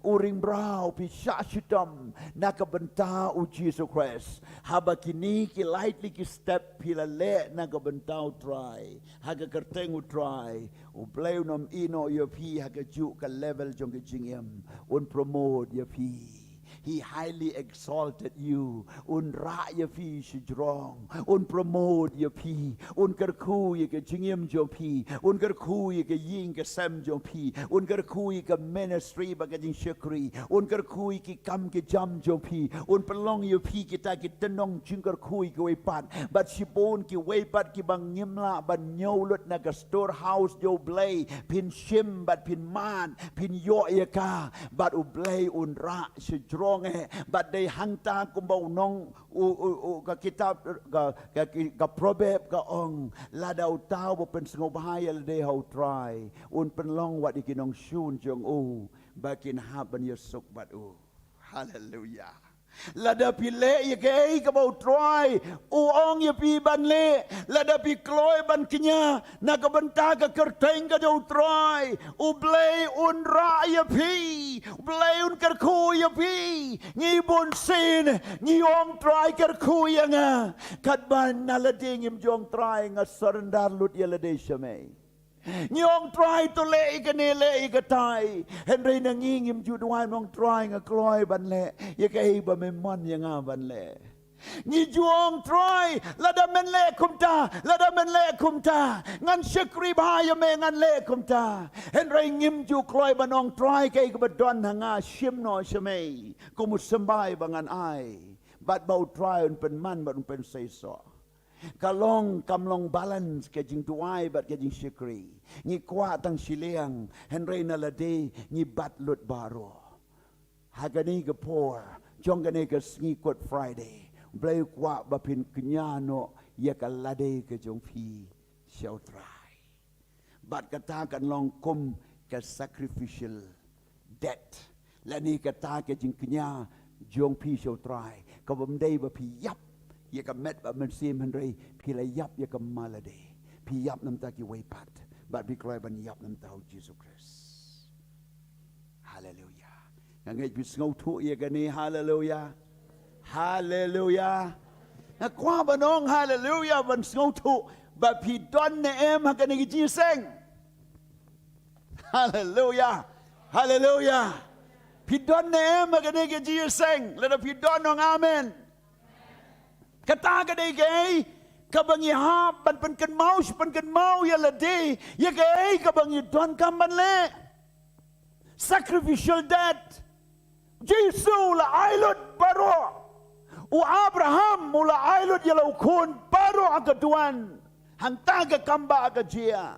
U ring brau, phi shah shitom na ka bynta U Jisu Khrist. Haba kine ki lai tylli ki step phi la leh na ka bynta U Trai, ha ka kyrteng U Trai, U Blei un ym ïeh noh ïa phi ha kajuh ka level jong ka jingim. Un promote ïa phi. He highly exalted you. Un rah ïa phi shajrong. Un promote ïa phi. Un kyrkhu ïa ka jingim jong phi. Un kyrkhu ïa ka ïing ka sem jong phi. Un kyrkhu ïa ka ministry bad ka jingshakri. Un kyrkhu ïa ki kam ki jam jong phi. Un pynlong ïa phi kita ki tynnong jingkyrkhu ïa kiwei pat. Bad shibun kiwei pat kiba ngim lah ban ñiew lut na ka storehouse jong U Blei, phin shim bad phin mad, phin ïoh ïa ka, bad U Blei un rah shajrong eh. Bad dei hangta kumba u nong u, u, u, ka kitab, ka, ka, ka Proverb ka ong, lada uta uba pynsngewbha ïa lade ha U Trai, un pynlong wat ïa ki nongshun jong u ba kin hap ban ïasuk bad u. Haleluya. Lada phi leh ïa kaei kaba U Trai u ong ïa phi ban leh, lada phi kloi ban kñia na ka bynta ka kyrteng ka jong U Trai, U Blei un rah ïa phi, U Blei un kyrkhu ïa phi. Ngi bun sien ngi ong, Trai kyrkhu ïa nga, katba na lade ngim ju ong, Trai nga surrender lut ïa lade sha me. Ngi ong, Trai to leh ïa kane, leh ïa katai. Hynrei na ngi ngim ju duwai ban ong, Trai nga kloi ban leh ïa kaei ba me mon ïa nga ban leh. Ngi ju ong, Trai lada men leh kumta, lada men leh kumta, ngan shakri bha ïa me, ngan leh kumta. Hynrei ngim ju kloi ban ong, Trai kaei kaba don ha nga shim noh sha me kum u symbai ba ngan ai, bad ba U Trai un pynman bad un pynseisoh. Ka long, kam long balance ka jingduwai bad ka jingshakri. Ngi kwah tang shiliang, hynrei na lade ngi bat lut baroh. Ha kane ka por jong kane ka sngi Good Friday, U Blei u kwah ba phin kñia noh ïa ka lade ka jong phi sha U Trai. Bad kata kan long kum ka sacrificial death, lane kata ka jingkñia jong phi sha U Trai, kaba ym dei ba phi ïap ïa ka met bad mynsiem, hynrei phi la ïap ïa ka ma lade. Phi ïap na ka bynta kiwei pat, bad phi kloi ban ïap na ka bynta U Jisu Khrist. Haleluya. Nga ngeit phi sngewthuh ïa kane. Haleluya. Haleluya. Nga kwah ban ong haleluya ban sngewthuh ba phi don ne em ha kane ka jingïaseng. Haleluya. Haleluya. Phi don ne em ha kane ka jingïaseng? Lada phi don, ong amen. Kata ka dei kaei kaba ngi hap ban pynkynmaw, pynkynmaw ïa lade ïa kaei kaba ngi donkam ban leh. Sacrificial death. Jisu u la ai lut baroh. U Abraham u la ai lut ïa la u khun baroh ha ka duwan. Hangta ka kam ba ka jia.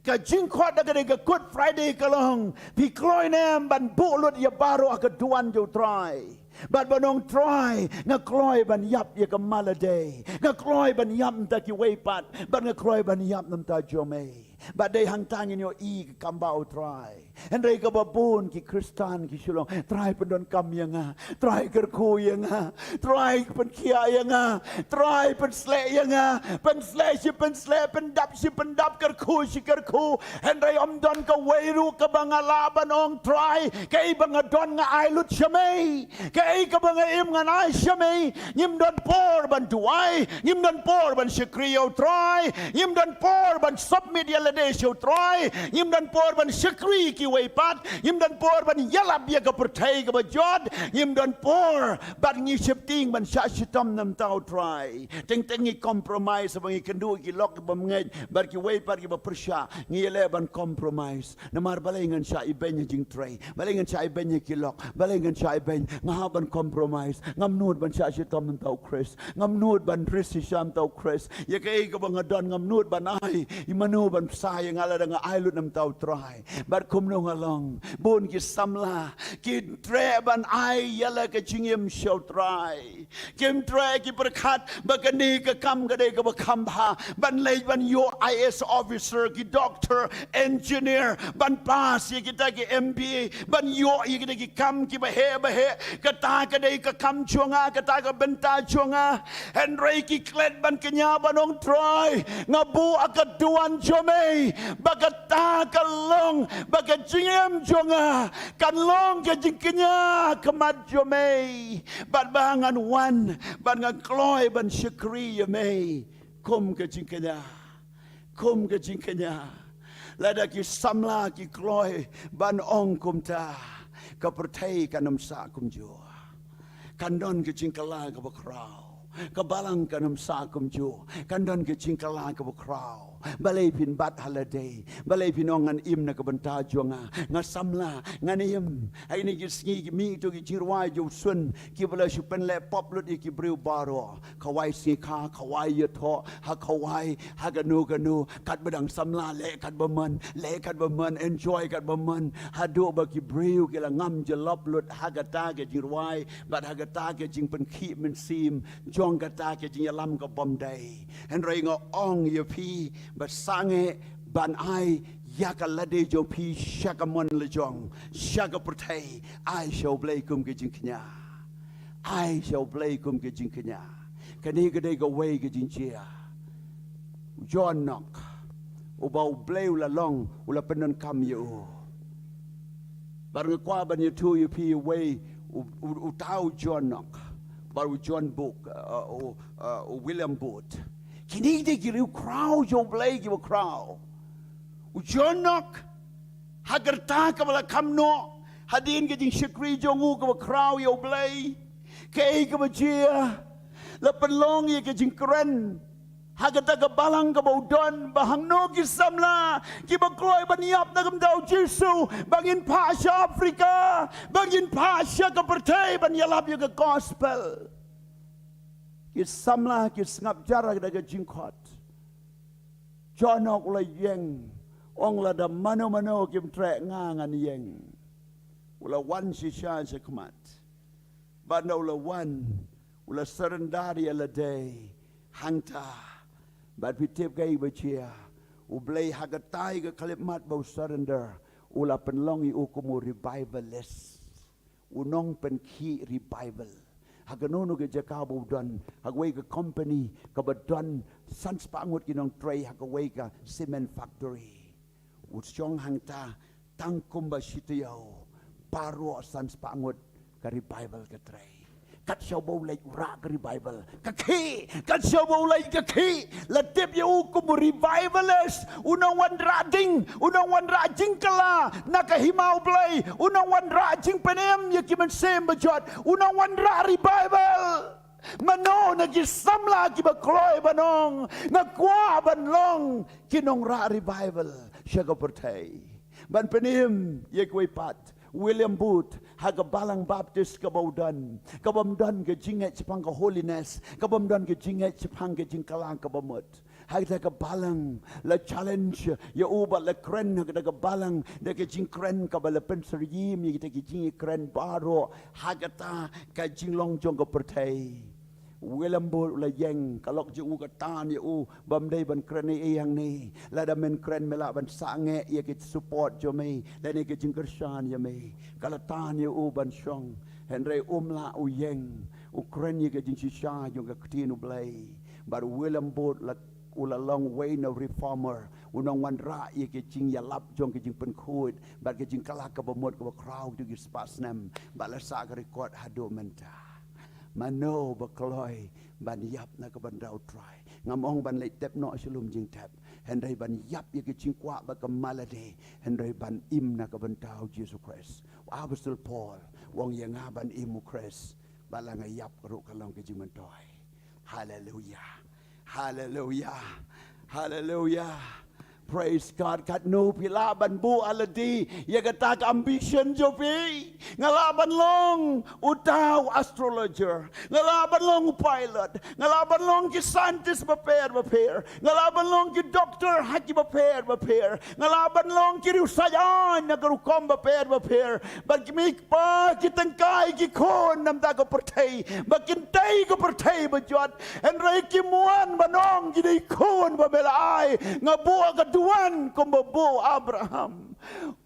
Ka jingkhot da ka dei ka Good Friday ka long, phi kloi ne em ban buh lut ïa baroh ha ka duwan jong U Trai? Bad ban ong, Trai, nga kloi ban ïap ïa ka ma lade, nga kloi ban ïap na bynta kiwei pat, bad nga kloi ban ïap na bynta jong me. Bad dei hangta ngin ïohi ka kam ba U Trai. Hynrei kaba bun ki Khristan ki shu ong, Trai, pyndonkam ïa nga, Trai, kyrkhu ïa nga, Trai, pynkhiah ïa nga, Trai, pynsleh ïa nga, pynsleh shi pynsleh, pyndap shi pyndap, kyrkhu shi kyrkhu. Hynrei ym don kawei ruh kaba nga lah ban ong, Trai, kaei ba nga don nga ai lut sha me, kaei kaba nga im ngan ai sha me. Ngim don por ban duwai, ngim don por ban shakri ïa U Trai, ngim don por ban submit ïa lade sha U Trai, ngim don por ban shakri ïa kiwei pat, ngim don por ban ïalap ïa ka pyrthei kaba jot, ngim don por, bad ngi sheptieng ban shah shitom na bynta U Trai. Teng teng ngi compromise, ba ngi kynduh ïa ki lok kiba bymngeit bad kiwei pat kiba pyrshah, ngi ïaleh ban compromise. Namar balei ngan shah ibeiñ ha jingtrei? Balei ngan shah ibeiñ ha ki lok? Balei ngan shah ibeiñ? Nga hap ban compromise. Ngam nud ban shah shitom na bynta U Khrist. Ngam nud ban rieh shisha na bynta U Khrist. Ïa kaei kaba nga don ngam nud ban ai. Ïa mano ban bsa ïa nga lada nga ai lut na bynta U Trai? Bad kumno nga long? Bun ki samla ki treh ban ai ïa la ka jingim sha U Trai. Kim treh, ki pyrkhat ba kane ka kam ka dei kaba kham bha, ban leit ban ïoh I A S officer, ki doctor, engineer, ban pass ïa kita ki M B A, ban ïoh ïa kita ki kam kiba heh ba heh. Kata ka dei ka kam jong nga, kata ka bynta jong nga. Hynrei ki klet ban kñia ban ong, Trai, nga buh ha ka duwan jong me ba kata ka long ba ka jingim jong nga kan long ka jingkñia ha khmat jong me. Bad ba ngan wan, bad ngan kloi ban shakri ïa me kum ka jingkñia, kum ka jingkñia. Lada ki samla ki kloi ban ong kumta, ka pyrthei kan ym sah kumjuh. Kan don ka jingkylla kaba khraw, ka balang kan ym sah kumjuh. Kan don ka jingkylla kaba khraw. Balei phin bat ha lade? Balei phin ong ngan im na ka bynta jong nga? Nga samla, ngan im. Ha kine ki sngi ki mih to ki jingrwai jong u Sun, kiba la shu pynleh pop lut ïa ki briew baroh. Khawai sngikha, khawai ïathoh, ha khawai, ha kano kano, katba dang samla leh katba mon, leh katba mon, enjoy katba mon. Haduh ba ki briew ki la ngam jyllop lut ha kata ka jingrwai bad ha kata ka jingpynkhih mynsiem jong kata ka jingïalam ka bym dei. Hynrei nga ong ïa phi ba sangeh ban ai ïa ka lade jong phi sha ka mon la jong, sha ka pyrthei, ai sha U Blei kum ka jingkñia. Ai sha U Blei kum ka jingkñia. Kane ka dei kawei ka jingjia. U John Knox, uba U Blei u la long, u la pyndonkam ïa u. Bad nga kwah ban ïathuh ïa phi uwei, u, u, uta u John Knox, bad u John Booth, uh, u, uh, u William Booth. Kine ki dei ki riew khraw jong U Blei kiba khraw. U John Knox, ha ka rta kaba la kham noh hadien ka jingshakri jong u kaba khraw ïa U Blei. Kaei kaba jia? La pynlong ïa ka jingkren ha kata ka balang kaba u don, ba hangno ki samla kiba kloi ban ïap na ka bynta U Jisu, ba ngin phah sha Africa, ba ngin phah sha ka pyrthei ban ïalap ïa ka gospel. Ki samla ki sngap jar da ka jingkhot. John Knox u la ïeng, ong, lada mano mano kim treh nga ngan ïeng. U la wan shisha sha khmat. Bad nda u la wan, u la surrender ïa lade hangta. Bad phi tip kaei ba jia? U Blei ha katai ka khyllipmat ba u surrender, u la pynlong ïa u kum u revivalist. U nongpynkhih revival. Ha kano kano ka jaka ba u don, ha kawei ka company kaba don san spah ngut ki nongtrei ha kawei ka cement factory. U shong hangta tang kumba shi taïew, baroh san spah ngut ka revival ka trei. Kat shaba u leit u rah ka revival ka khih, kat shaba u leit ka khih. La tip ïa u kum u revivalist, u nongwanrah ding, u nongwanrah jingkylla na ka hima U Blei, u nongwanrah jingpynim ïa ki mynsiem bajot, u nongwanrah revival. Mano na ki samla kiba kloi ban ong, nga kwah ban long ki nongrah revival sha ka pyrthei? Ban pynim ïa kiwei pat, William Booth, ha ka balang Baptist kaba u don, ka bym don ka jingngeit shaphang ka holiness, ka bym don ka jingngeit shaphang ka jingkylla kaba mut. Ha kata ka balang la challenge ïa u bad la kren ha kata ka balang da ka jingkren kaba la pynsyriem ïa kita ki jingkren baroh ha kata ka jinglong jong ka pyrthei. William Booth u la ïeng, ka lok jong u ka tan ïa u bym dei ban kren ei ei hangne. Lada men kren me lah ban sangeh ïa ki support jong me lane ka jingkyrshan ïa me. Ka la tan ïa u ban shong. Hynrei um lah, u ïeng, u kren ïa ka jingshisha jong ka ktien U Blei. Bad William Booth la u la long uwei na reformer, u nongwanrah ïa ka jingïalap jong ka jingpynkhuid bad ka jingkylla kaba mut kaba khraw tu ki spah snem, bad la sah ka record haduh mynta. Mano ba kloi ban ïap na ka bynta U Trai? Ngam ong ban leit tep noh sha lum jingtep, hynrei ban ïap ïa ka jingkwah bad ka malade, hynrei ban im na ka bynta U Jisu Khrist. U Apostol Paul u ong ïa nga ban im U Khrist, bad la nga ïap ruh ka long ka jingmyntoi. Haleluia. Haleluia. Haleluia. Praise God. Katno phi lah ban buh ha lade ïa kata ka ambition jong phi? Nga lah ban long uta u astrologer. Nga lah ban long u pilot. Nga lah ban long ki scientist bapher bapher. Nga lah ban long ki doctor ha ki bapher bapher. Nga lah ban long ki riewsaid aiñ na ka rukom bapher bapher. Bad ki mei ki pa, ki tyngkai ki khun na bynta ka pyrthei, ba kin tei ka pyrthei bajot. Hynrei kim wan ban ong ki dei khun ba me la ai. Nga buh ha ka duwan kumba buh Abraham.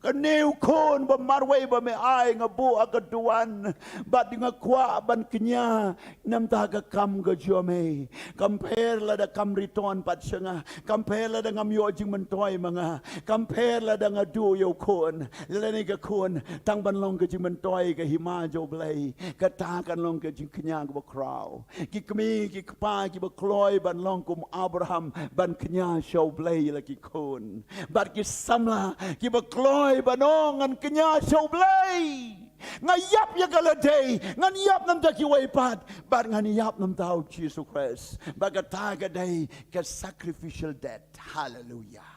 Kane u khun ba marwei ba me ai, nga buh ha ka duwan. Bad nga kwah ban kñia na bynta ka kam ka jong me. Kam pher lada kam return pat sha nga. Kam pher lada ngam ïoh jingmyntoi ma nga. Kam pher lada nga duh ïa u khun lane ka khun, tang ban long ka jingmyntoi ka hima jong U Blei. Kata kan long ka jingkñia kaba khraw. Ki kmie ki kpa kiba kloi ban long kum Abraham ban kñia sha U Blei la ki khun. Bad ki samla kiba kloi ban ong ngan kñia sha U Blei. Nga ïap ïa ka lade, ngan ïap na bynta kiwei pat, bad ngan ïap na bynta U Jisu Khrist. Bad kata ka dei ka sacrificial death. Haleluia.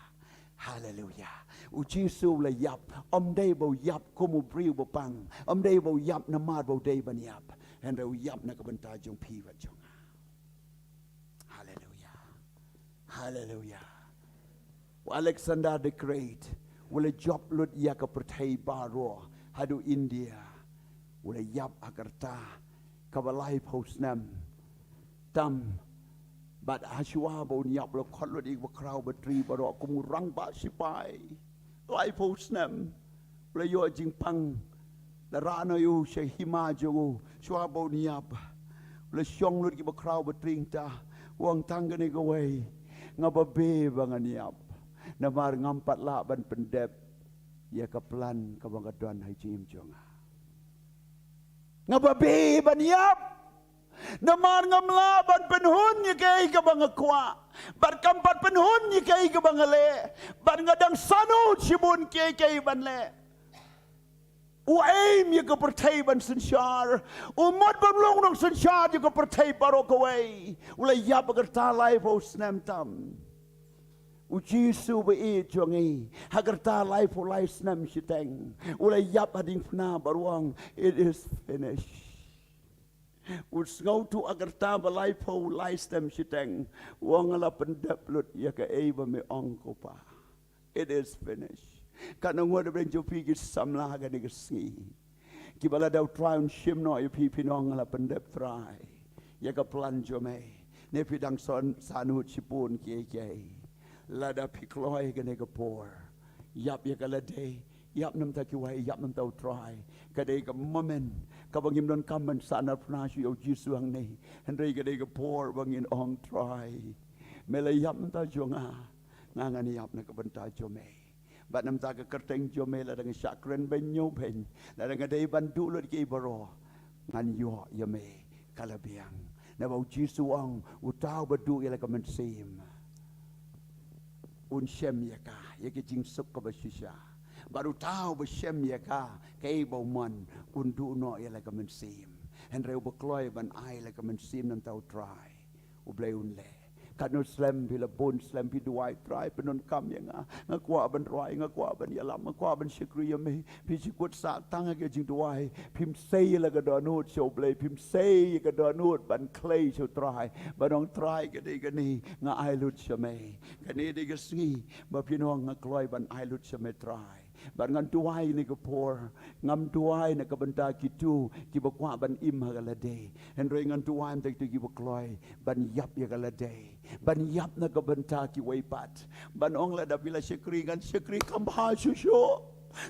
Haleluia. U Jisu u la ïap, ym dei ba u ïap kum u briew ba pang, ym dei ba u ïap namar ba u dei ban ïap. Hynrei u ïap na ka bynta jong phi bad jong nga. Haleluia. Haleluia. U Alexander the Great u la jop lut ïa ka pyrthei baroh haduh India. U la ïap ha ka rta kaba laiphew snem tam. Bad hashwa ba un ïap u la khot lut ïa ki bakhraw batri baroh kum u rangbah sipai. Laiphew snem. U la ïoh jingpang. La rah noh ïa u sha hima jong u. Shuwa ba un ïap, u la shong lut ki bakhraw batri hangta. U ong tang kane kawei, nga babe ba ngan ïap. Namar ngam pat lah ban pyndep ïa ka plan kaba nga don ha jingim jong nga. Nga babe ban ïap. Namar ngam lah ban pynhun ïa kaei kaba nga kwah. Bad kam pat pynhun ïa kaei kaba nga leh. Bad nga dang sanu shibun kiei kiei ban leh. U aim ïa ka pyrthei ban synshar. U mut ban long nongsynshar ïa ka pyrthei baroh kawei. U la ïap ha ka rta laiphew snem tam. U Jisu ba ïeit jong ngi, ha ka rta laiphew lai snem shiteng, u la ïap ha diengphna bad u ong, "It is finished." U sngewthuh ha ka rta ba laiphew lai snem shiteng, u ong, "Nga la pyndep lut ïa kaei ba me ong, ko Pa. It is finished." Katno ngut ba jong phi ki samla ha kane ka sngi, kiba lada U Trai un shim noh ïa phi, phin ong, "Nga la pyndep Trai ïa ka plan jong me." Ne phi dang son sanu shibun kiei kiei. Lada phi kloi kane ka por, ïap ïa ka lade, ïap na bynta kiwei, ïap na bynta U Trai. Ka dei ka moment kaba ngim donkam ban sah narphna shuh ïa U Jisu hangne. Hynrei ka dei ka por ba ngin ong, "Trai, me la ïap na bynta jong nga, nga ngan ïap na ka bynta jong me." Bad na bynta ka kyrteng jong me, lada nga shah kren beiñ, ñiew beiñ, lada nga dei ban duh lut kiei baroh, ngan ïoh ïa me, ka la biang. Naba U Jisu u ong, uta uba duh ïa la ka mynsiem, un shem ïa ka, ïa ka jingsuk kaba shisha. Bad uta uba shem ïa ka, kaei ba u mon, un duh noh ïa la ka mynsiem. Hynrei uba kloi ban ai la ka mynsiem na bynta U Trai, U Blei un leh. Katno slem phi la bun slem phi duwai, Trai pyndonkam ïa nga. Nga kwah ban rwai, nga kwah ban ïalam, nga kwah ban shakri ïa me. Phi shu kut sah tang ha ka jingduwai. Phim sei ïa la ka dohnud sha U Blei, phim sei ïa ka dohnud ban khlei sha U Trai, ban ong Trai ka dei kane, nga ai lut sha me. Kane dei ka sngi ba phin ong nga kloi ban ai lut sha me Trai. Bad ngan duwai ne ka por, ngam duwai na ka bynta kito kiba kwah ban im ha ka lade. Hynrei ngan duwai na ka bynta kito kiba kloi ban ïap ïa ka lade, ban ïap na ka bynta kiwei pat. Ban ong lada phi la shakri ngan shakri kham bha shuh shuh.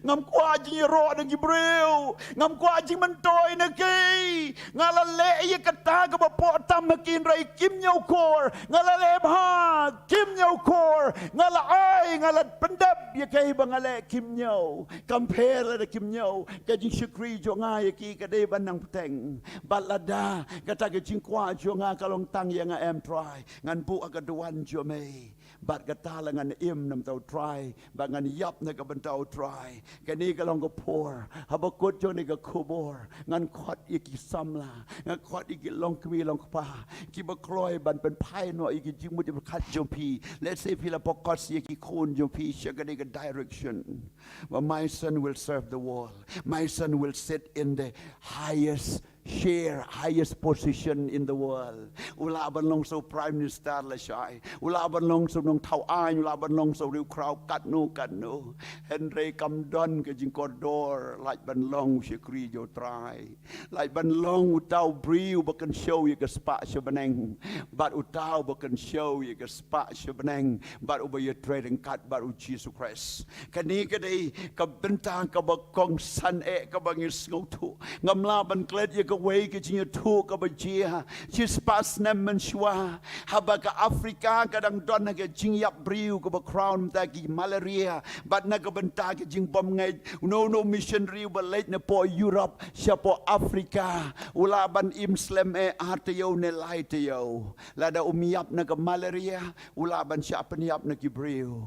Ngam kwah jingïaroh na ki briew, ngam kwah jingmyntoi na ki. Nga la leh ïa kata kaba poh tam ha ki hynrei kim ñiewkor. Nga la leh bha, kim ñiewkor. Nga la ai, nga la pyndep ïa kaei ba nga leh, kim ñiew. Compare lada kim ñiew, ka jingshakri jong nga ïa ki ka dei ban nang bteng. Bad lada kata ka jingkwah jong nga ka long tang ïa nga em Trai, ngan buh ha ka duwan jong me. Bad kata la ngan im na bynta U Trai, bad ngan ïap na ka bynta U Trai. Kane ka long ka por haba kut jong kane ka khubor, ngan khot ïa ki samla, ngan khot ïa ki longkmie longkpa kiba kloi ban pynphai noh ïa ki jingmut jingpyrkhat jong phi. Let's say phi la focus ïa ki khun jong phi sha kane ka direction. But my son will serve the world. My son will sit in the highest chair, highest position in the world. U lah ban long sa u Prime Minister lashai. U lah ban long sa u nongthaw aiñ, u lah ban long sa u riewkhraw katno katno. Hynrei kam don ka jingkordor lait ban long u shakri jong U Trai. Lait ban long uta u briew uba kynshew ïa ka spah sha bneng, bad uta uba kynshew ïa ka spah sha bneng, bad uba ïatrei ryngkat bad U Jisu Khrist. Kane ka dei ka bynta kaba kongsan eh kaba ngi sngewthuh. Ngam lah ban klet ïa kawei ka jingïathuh kaba jia shispah snem mynshuwa, haba ka Africa ka dang don ha ka jingïap briew kaba khraw na ka bynta ki malaria bad na ka bynta ka jingbymngeit. Uno uno u missionary uba leit napoh Europe shapoh Africa u lah ban im slem eh ar taïew ne lai taïew. Lada um ïap na ka malaria u lah ban shah pynïap na ki briew.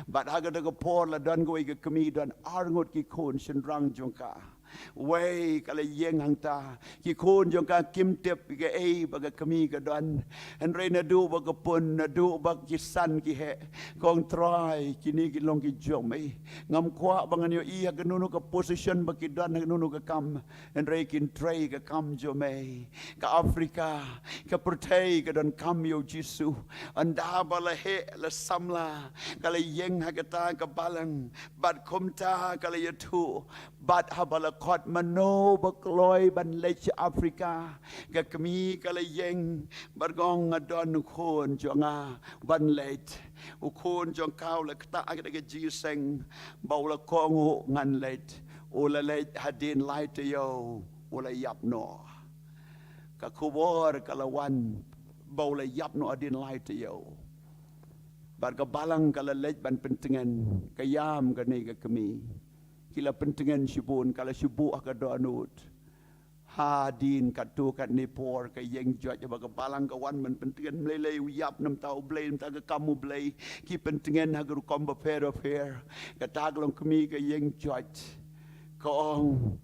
Bad ha kata ka por la don kawei ka kmie, don arngut ki khun shynrang jong ka. Wei ka la ïeng hangta, ki khun jong ka kim tip kaei ba ka kmie ka don. Hynrei naduh ba ka pun, naduh ba ki san ki heh, ka ong Trai, kine ki long ki jong me. Ngam kwah ba ngan ïohi ha kano kano ka position ba ki don ha kano kano ka kam. Hynrei kin trei ka kam jong me. Ka Africa, ka pyrthei ka donkam ïa U Jisu. Ynda ba la heh la samla, ka la ïeng ha kata ka balang, bad kumta ka la ïathuh. Bad haba la khot mano ba kloi ban leit sha Africa, ka kmie ka la ïeng bad ka ong nga don u khun jong nga ban leit. U khun jong ka u la ktah ha kata ka jingïaseng ba u la kohnguh ngan leit. U la leit hadien lai taïew u la ïap noh. Ka khubor ka la wan ba u la ïap noh hadien lai taïew. Bad ka balang ka la leit ban pyntngen, ka ïam kane ka kmie. Ki la pyntngen shibun, ka la shu buh ha ka dohnud. Hadien katto katne por ka ïeng joit, haba ka balang ka wan ban pyntngen, mlei lei u ïap na bynta U Blei, na bynta ka kam U Blei. Ki pyntngen ha ka rukom bapher bapher. Kata ka long kmie ka ïeng joit, ka ong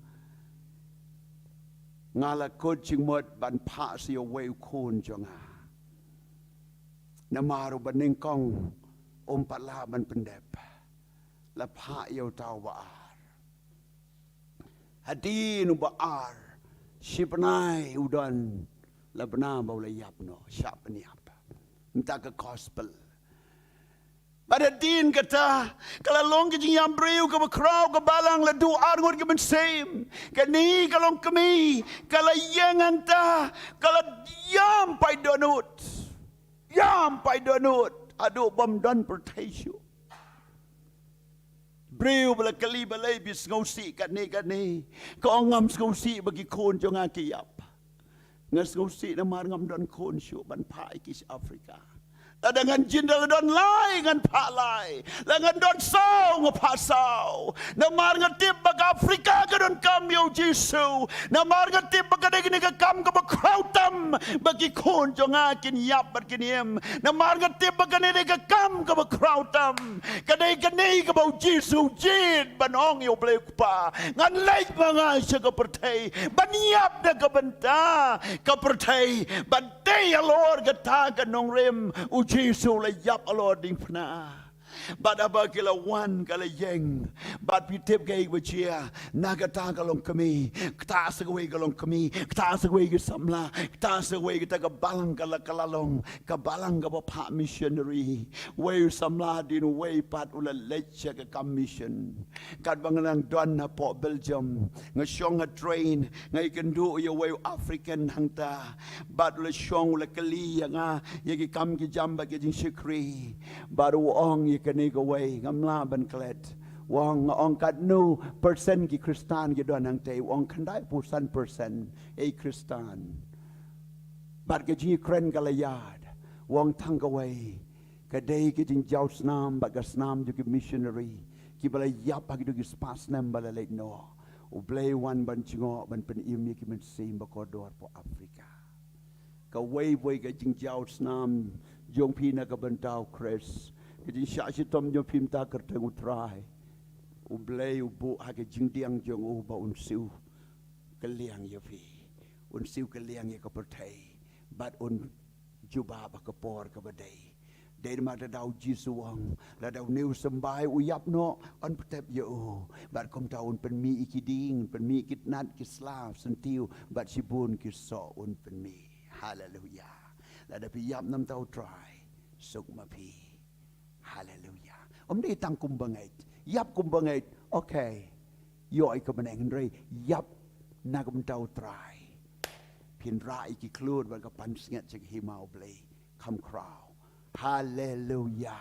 nga la kut jingmut ban phah sa ïa uwei u khun jong nga. Namar uba nyngkong um pat lah ban pyndep. La phah ïa uta uba ar. Hadien uba ar, shi bnai u don, la bna ba u la ïap noh, shah pynïap. Mynta ka gospel. Bad hadien kata ka la long ka jingïam briew kaba khraw, ka balang la duh arngut ki mynsiem. Kane ka long kmie, ka la ïeng hangta, ka la ïam paid dohnud. Ïam paid dohnud haduh bym don pyrthei shuh. Briew ba la kylli balei phi sngewsih katne katne, ka ong ngam sngewsih ba ki khun jong nga ki ïap. Nga sngewsih namar ngam don khun shuh ban phah ïa ki sha Africa. Lada ngan jin da don lai ngan phah lai. Lada ngan don saw nga phah saw. Namar nga tip ba ka Afrika ka donkam ïa u Jisu. Namar nga tip ba ka dei kane ka kam kaba khraw tam ba ki khun jong nga kin ïap bad kin im. Namar nga tip ba kane dei ka kam kaba khraw tam. Ka dei kane kaba u Jisu u jied ban ong ïa u Blei u Kpa, ngan leit ma nga sha ka pyrthei ban ïap na ka bynta ka pyrthei, ban tei halor kata ka nongrim. U Jisu u la ïap halor diengphna. Bad haba ki la wan ka la ïeng. Bad phi tip kaei ba jia, na kata ka longkmie, kata sa kawei ka longkmie, kata sa kawei ka samla, kata sa kawei kata ka balang ka la, ka la long ka balang kaba phah missionary. Wei u samla dien wei pat u la leit sha ka kam mission. Katba nga nang don hapoh Belgium, nga shong ha train, nga ïakynduh ïa wei u African hangta. Bad u la shong, u la kylli ïa nga ïa ki kam ki jam bad ki jingshakri. Bad u ong ïa kane kawei, ngam lah ban klet. U ong, nga ong, katno percent ki Khristan ki don hangtei? U ong, khyndai phew san percent ei Khristan. Bad ka jingïakren ka la ïaid. U ong, tang kawei, ka dei ka jingjaw snam bad ka snam jong ki missionary kiba la ïap ha kito ki spah snem ba la leit noh. U Blei u wan ban jngoh, ban pynim ïa ki mynsiem ba kordor hapoh Afrika. Kawei, wei ka jingjaw snam jong phi na ka bynta u Khrist, ka jingshah shitom jong phi mynta kyrteng u Trai, u Blei u buh ha ka jingdiang jong u ba un siew kylliang ïa phi, un siew kylliang ïa ka pyrthei, bad un jubab ha ka por kaba dei. Dei namar kata u Jisu u ong, lada une u symbai u ïap noh, yn pyntip ïa u. Bad kumta un pynmih ïa ki dieng, pynmih ïa ki tnat, ki sla, syntiew, bad shibun ki soh un pynmih. Haleluya. Lada phi ïap na ka bynta u Trai, suk ma phi. Haleluya. Ym dei tang kum bangeit. Ïap kum bangeit. Okay. Ïoh ïa ka bneng, hynrei ïap na ka bynta u Trai, phin rah ïa ki khlur bad ka pansngiat sha ka hima u Blei kham khraw. Haleluya.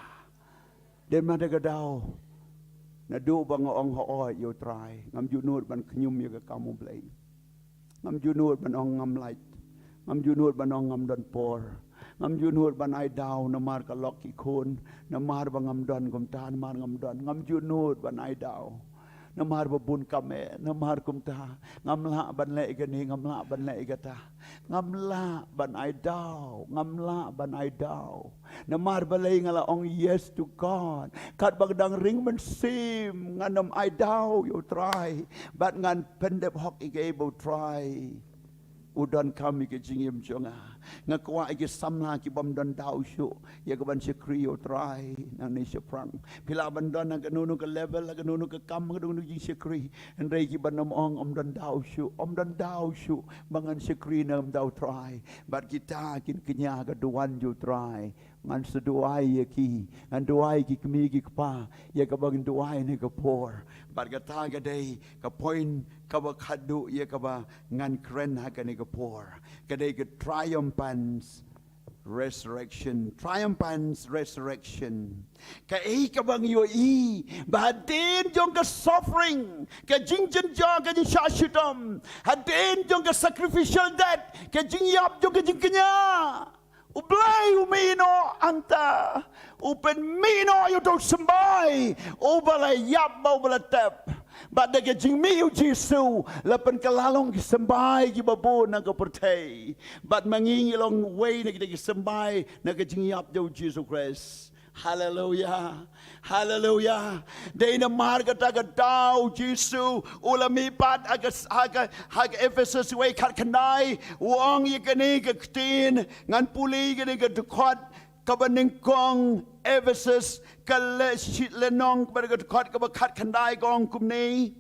Dei namar kata ka daw, naduh ba nga ong hooid ïa u Trai, ngam ju nud ban khñium ïa ka kam u Blei. Ngam ju nud ban ong ngam lait. Ngam ju nud ban ong ngam don por. Ngam ju nud ban ai daw namar ka lok ki khun. Namar ba ngam don kumta, namar ngam don. Ngam ju nud ban ai daw. Namar ba bun kam eh, namar kumta. Ngam lah ban leh kane, ngam lah ban leh kata. Ngam lah ban ai daw, ngam lah ban ai daw. Namar balei nga la ong yes to God? Katba nga dang ring mynsiem, ngan ym ai daw ïa u Trai. Bad ngan pyndep hok ïa kaei ba u Trai u donkam ïa ka jingim jong nga. Nga kwah ïa ki samla ki bym don daw shuh ïa ka ban shakri ïa u Trai nangne shaphrang. Phi lah ban don ha kano kano ka level, ha kano kano ka kam, ha kano kano ka jingshakri. Hynrei ki ban ym ong ym don daw shuh, ym don daw shuh ba ngan shakri na ka bynta u Trai. Bad kita kin kñia ka duwan jong u Trai. Ngan sa duwai ïa ki, ngan duwai ïa ki kmie ki kpa ïa kaba ngin duwai ha kane ka por. Bad kata ka dei ka point kaba khatduh ïa kaba ngan kren ha kane ka por. Ka dei ka triumphant resurrection. Triumphant resurrection. Kaei kaba ngi ïohi ba hadien jong ka suffering, ka jingjynjar, ka jingshah shitom, hadien jong ka sacrificial death, ka jingïap jong ka jingkñia, u Blei u mih noh hangta, u pynmih noh ïa uto u symbai uba la ïap bad uba la tep. Bad da ka jingmih u Jisu la pynkylla long ki symbai kiba bun na ka pyrthei. Bad ma ngi ngi long wei na kita ki symbai na ka jingïap jong u Jisu Khrist. Haleluya. Haleluya. Dei namar kata ka daw u Jisu u la mih pat ha ka, ha ka, ha ka Ephesus wei khatkhyndai, u ong ïa kane ka ktien, ngan pule ïa kane ka dkhot kaba nyngkong, Ephesus ka le shi-, lynnong kaba ka dkhot kaba khatkhyndai ka ong kumne.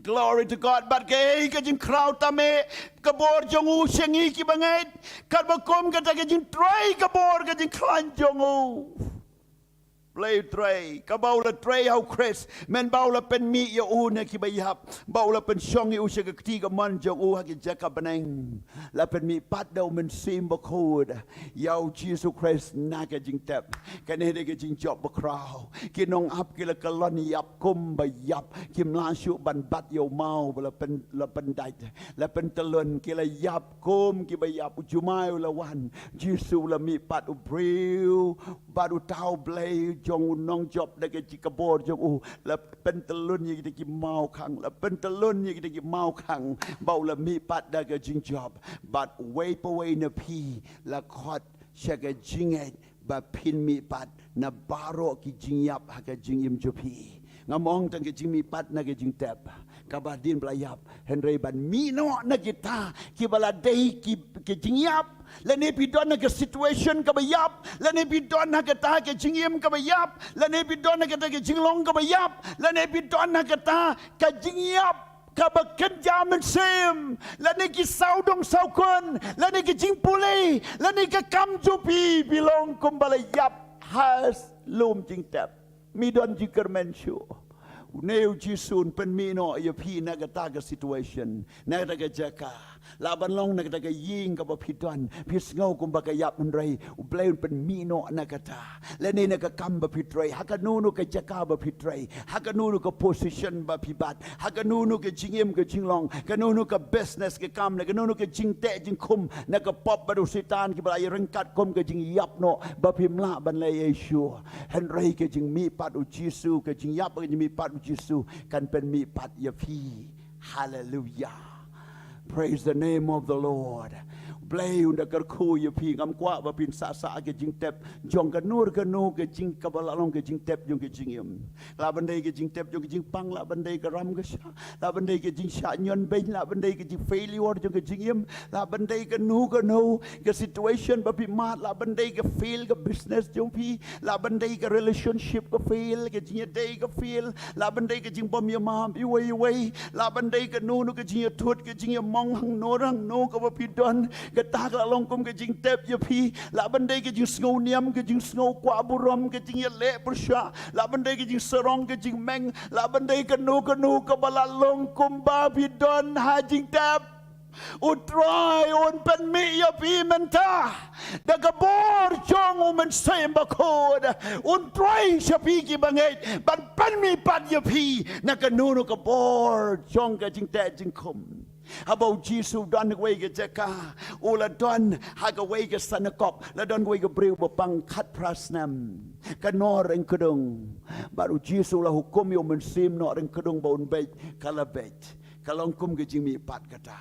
Glory to God. Bad kaei ka jingkhraw tam eh ka bor jong u sha ngi kiba ngeit, katba kum kata ka jingtrei ka bor ka jingkhlaiñ jong u. Blei u trei, kaba u la trei ha u Khrist, mynba u la pynmih ïa u na kiba ïap, ba u la pynshong ïa u sha ka kti kamon jong u ha ki jaka bneng. La pynmih pat da u Mynsiem Bakhuid ïa u Jisu Khrist na ka jingtep. Kane dei ka jingjop bakhraw. Ki nongap ki la kyllon ïap kum ba ïap, kim lah shuh ban bat ïa u maw ba la pyn, la pyndait, la pyntyllun, ki la ïap kum kiba ïap. U jumai u la wan, Jisu u la mih pat, u briew bad uta u Blei jong u nongjop da ka jingkabor jong u, la pyntyllun ïa kita ki mawkhang, la pyntyllun ïa kita ki mawkhang, ba u la mih pat da ka jingjop. Bad wei pa wei na phi la khot sha ka jingngeit ba phin mih pat na baroh ki jingïap ha ka jingim jong phi. Ngam ong tang ka jingmih pat na ka jingtep, kaba hadien ba la ïap, hynrei ban mih noh na kita kiba la dei ki, ki jingïap. Lane phi don ha ka situation kaba ïap, lane phi don ha kata ka jingim kaba ïap, lane phi don ha kata ka jinglong kaba ïap, lane phi don ha kata ka jingïap kaba kynja mynsiem, lane ki sawdong sawkun, lane ki jingpule, lane ka kam jong phi, phi long kumba la ïap ha lum jingtep. Mi don jingkyrmen shuh. Une u Jisu un pynmih noh ïa phi na kata ka situation, na kata ka jaka. Lah ban long na kata ka ïing kaba phi don, phi sngew kumba ka ïap, hynrei u Blei un pynmih noh na kata. Lane na ka kam ba phi trei, ha kano kano ka jaka ba phi trei, ha kano kano ka position ba phi bat, ha kano kano ka jingim ka jinglong, kano kano ka business ka kam, na kano kano ka jingteh jingkhum, na ka pop bad u Soitan kiba la ïa ryngkat kum ka jingïap noh ba phim lah ban leh ei ei shuh. Hynrei ka jingmih pat u Jisu, ka jingïap, ka jingmih pat u Jisu kan pynmih pat ïa phi. Hallelujah. Praise the name of the Lord. Blei un da kyrkhu ïa phi. Ngam kwah ba phin sah sah ka jingtep jong kano kano ka jing, kaba la long ka jingtep jong ka jingim. Lah ban dei ka jingtep jong ka jingpang, lah ban dei ka ram ka shah, lah ban dei ka jingshah ñion beiñ, lah ban dei ka jing failure jong ka jingim, lah ban dei kano kano ka situation ba phi mad, lah ban dei ka fail ka business jong phi, lah ban dei ka relationship ka fail, ka jingïadei ka fail, lah ban dei ka jingbym ïamap iwei iwei, lah ban dei kano kano ka jingïathut, ka jingïamong hangno hangno kaba phi don, kata ka la long kum ka jingtep ïa phi. Lah ban dei ka jingsngew niam, ka jingsngew kwah burom, ka jingïaleh pyrshah, lah ban dei ka jingsarong, ka jingmeng, lah ban dei kano kano kaba la long kumba phi don ha jingtep. U Trai un pynmih ïa phi mynta da ka bor jong u Mynsiem Bakhuid. Un trei sha phi kiba ngeit ban pynmih pat ïa phi na kano kano ka bor jong ka jingteh jingkhum. Haba u Jisu u don ha kawei ka jaka, u la don ha kawei ka synagog, la don kawei ka briew ba pang khatphra snem, ka nor ryngkdung. Bad u Jisu u la hukum ïa u mynsiem nor ryngkdung ba un beit, ka la beit. Ka long kum ka jingmih pat kata.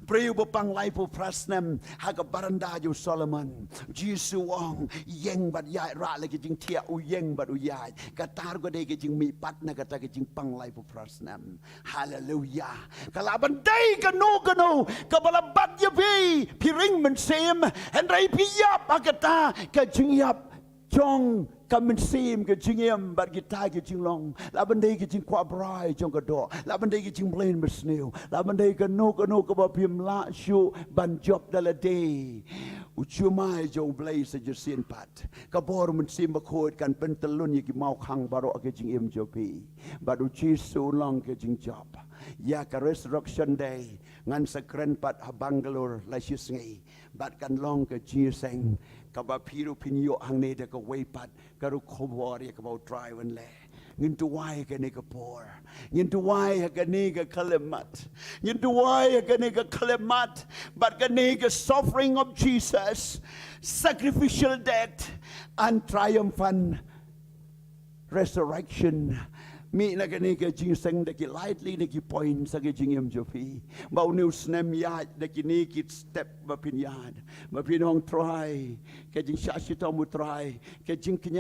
Briew ba pang laiphew phra snem ha ka baranda jong u Solomon. Jisu u ong, ïeng bad ïaid, rah la ki jingthiah, u ïeng bad u ïaid. Kata ruh ka dei ka jingmih pat na kata ka jingpang laiphew phra snem. Haleluya. Ka lah ban dei kano kano kaba la bat ïa phi, phi ring mynsiem, hynrei phi ïap ha kata ka jingïap jong ka mynsiem, ka jingim bad kita ki jinglong. Lah ban dei ka jingkwah brai jong ka doh, lah ban dei ka jingmlien mynsniew, lah ban dei kano kano kaba phim lah shuh ban jop da lade. U jumai jong u Blei sa shisien pat. Ka bor u Mynsiem Bakhuid kan pyntyllun ïa ki mawkhang baroh ka jingim jong phi. Bad u Jisu u long ka jingjop. Ïa ka Resurrection Day ngan sa kren pat ha Bangalore la shisngi. Bad kan long ka jingïaseng kaba phi ruh phin ïoh hangne da kawei pat ka ruh khubor ïa kaba u Trai un leh. Ngin duwai kane ka por. Ngin duwai ha kane ka khyllipmat. Ngin duwai ha kane ka khyllipmat. Bad kane ka suffering of Jesus, sacrificial death and triumphant resurrection. Mih na kane ka jingïaseng da ki lai tylli na ki points ha ka jingim jong phi. Ba une u snem ïaid da kine ki step ba phin ïaid. Ba phin ong Trai, ka jingshah shitom u Trai, ka jingkñia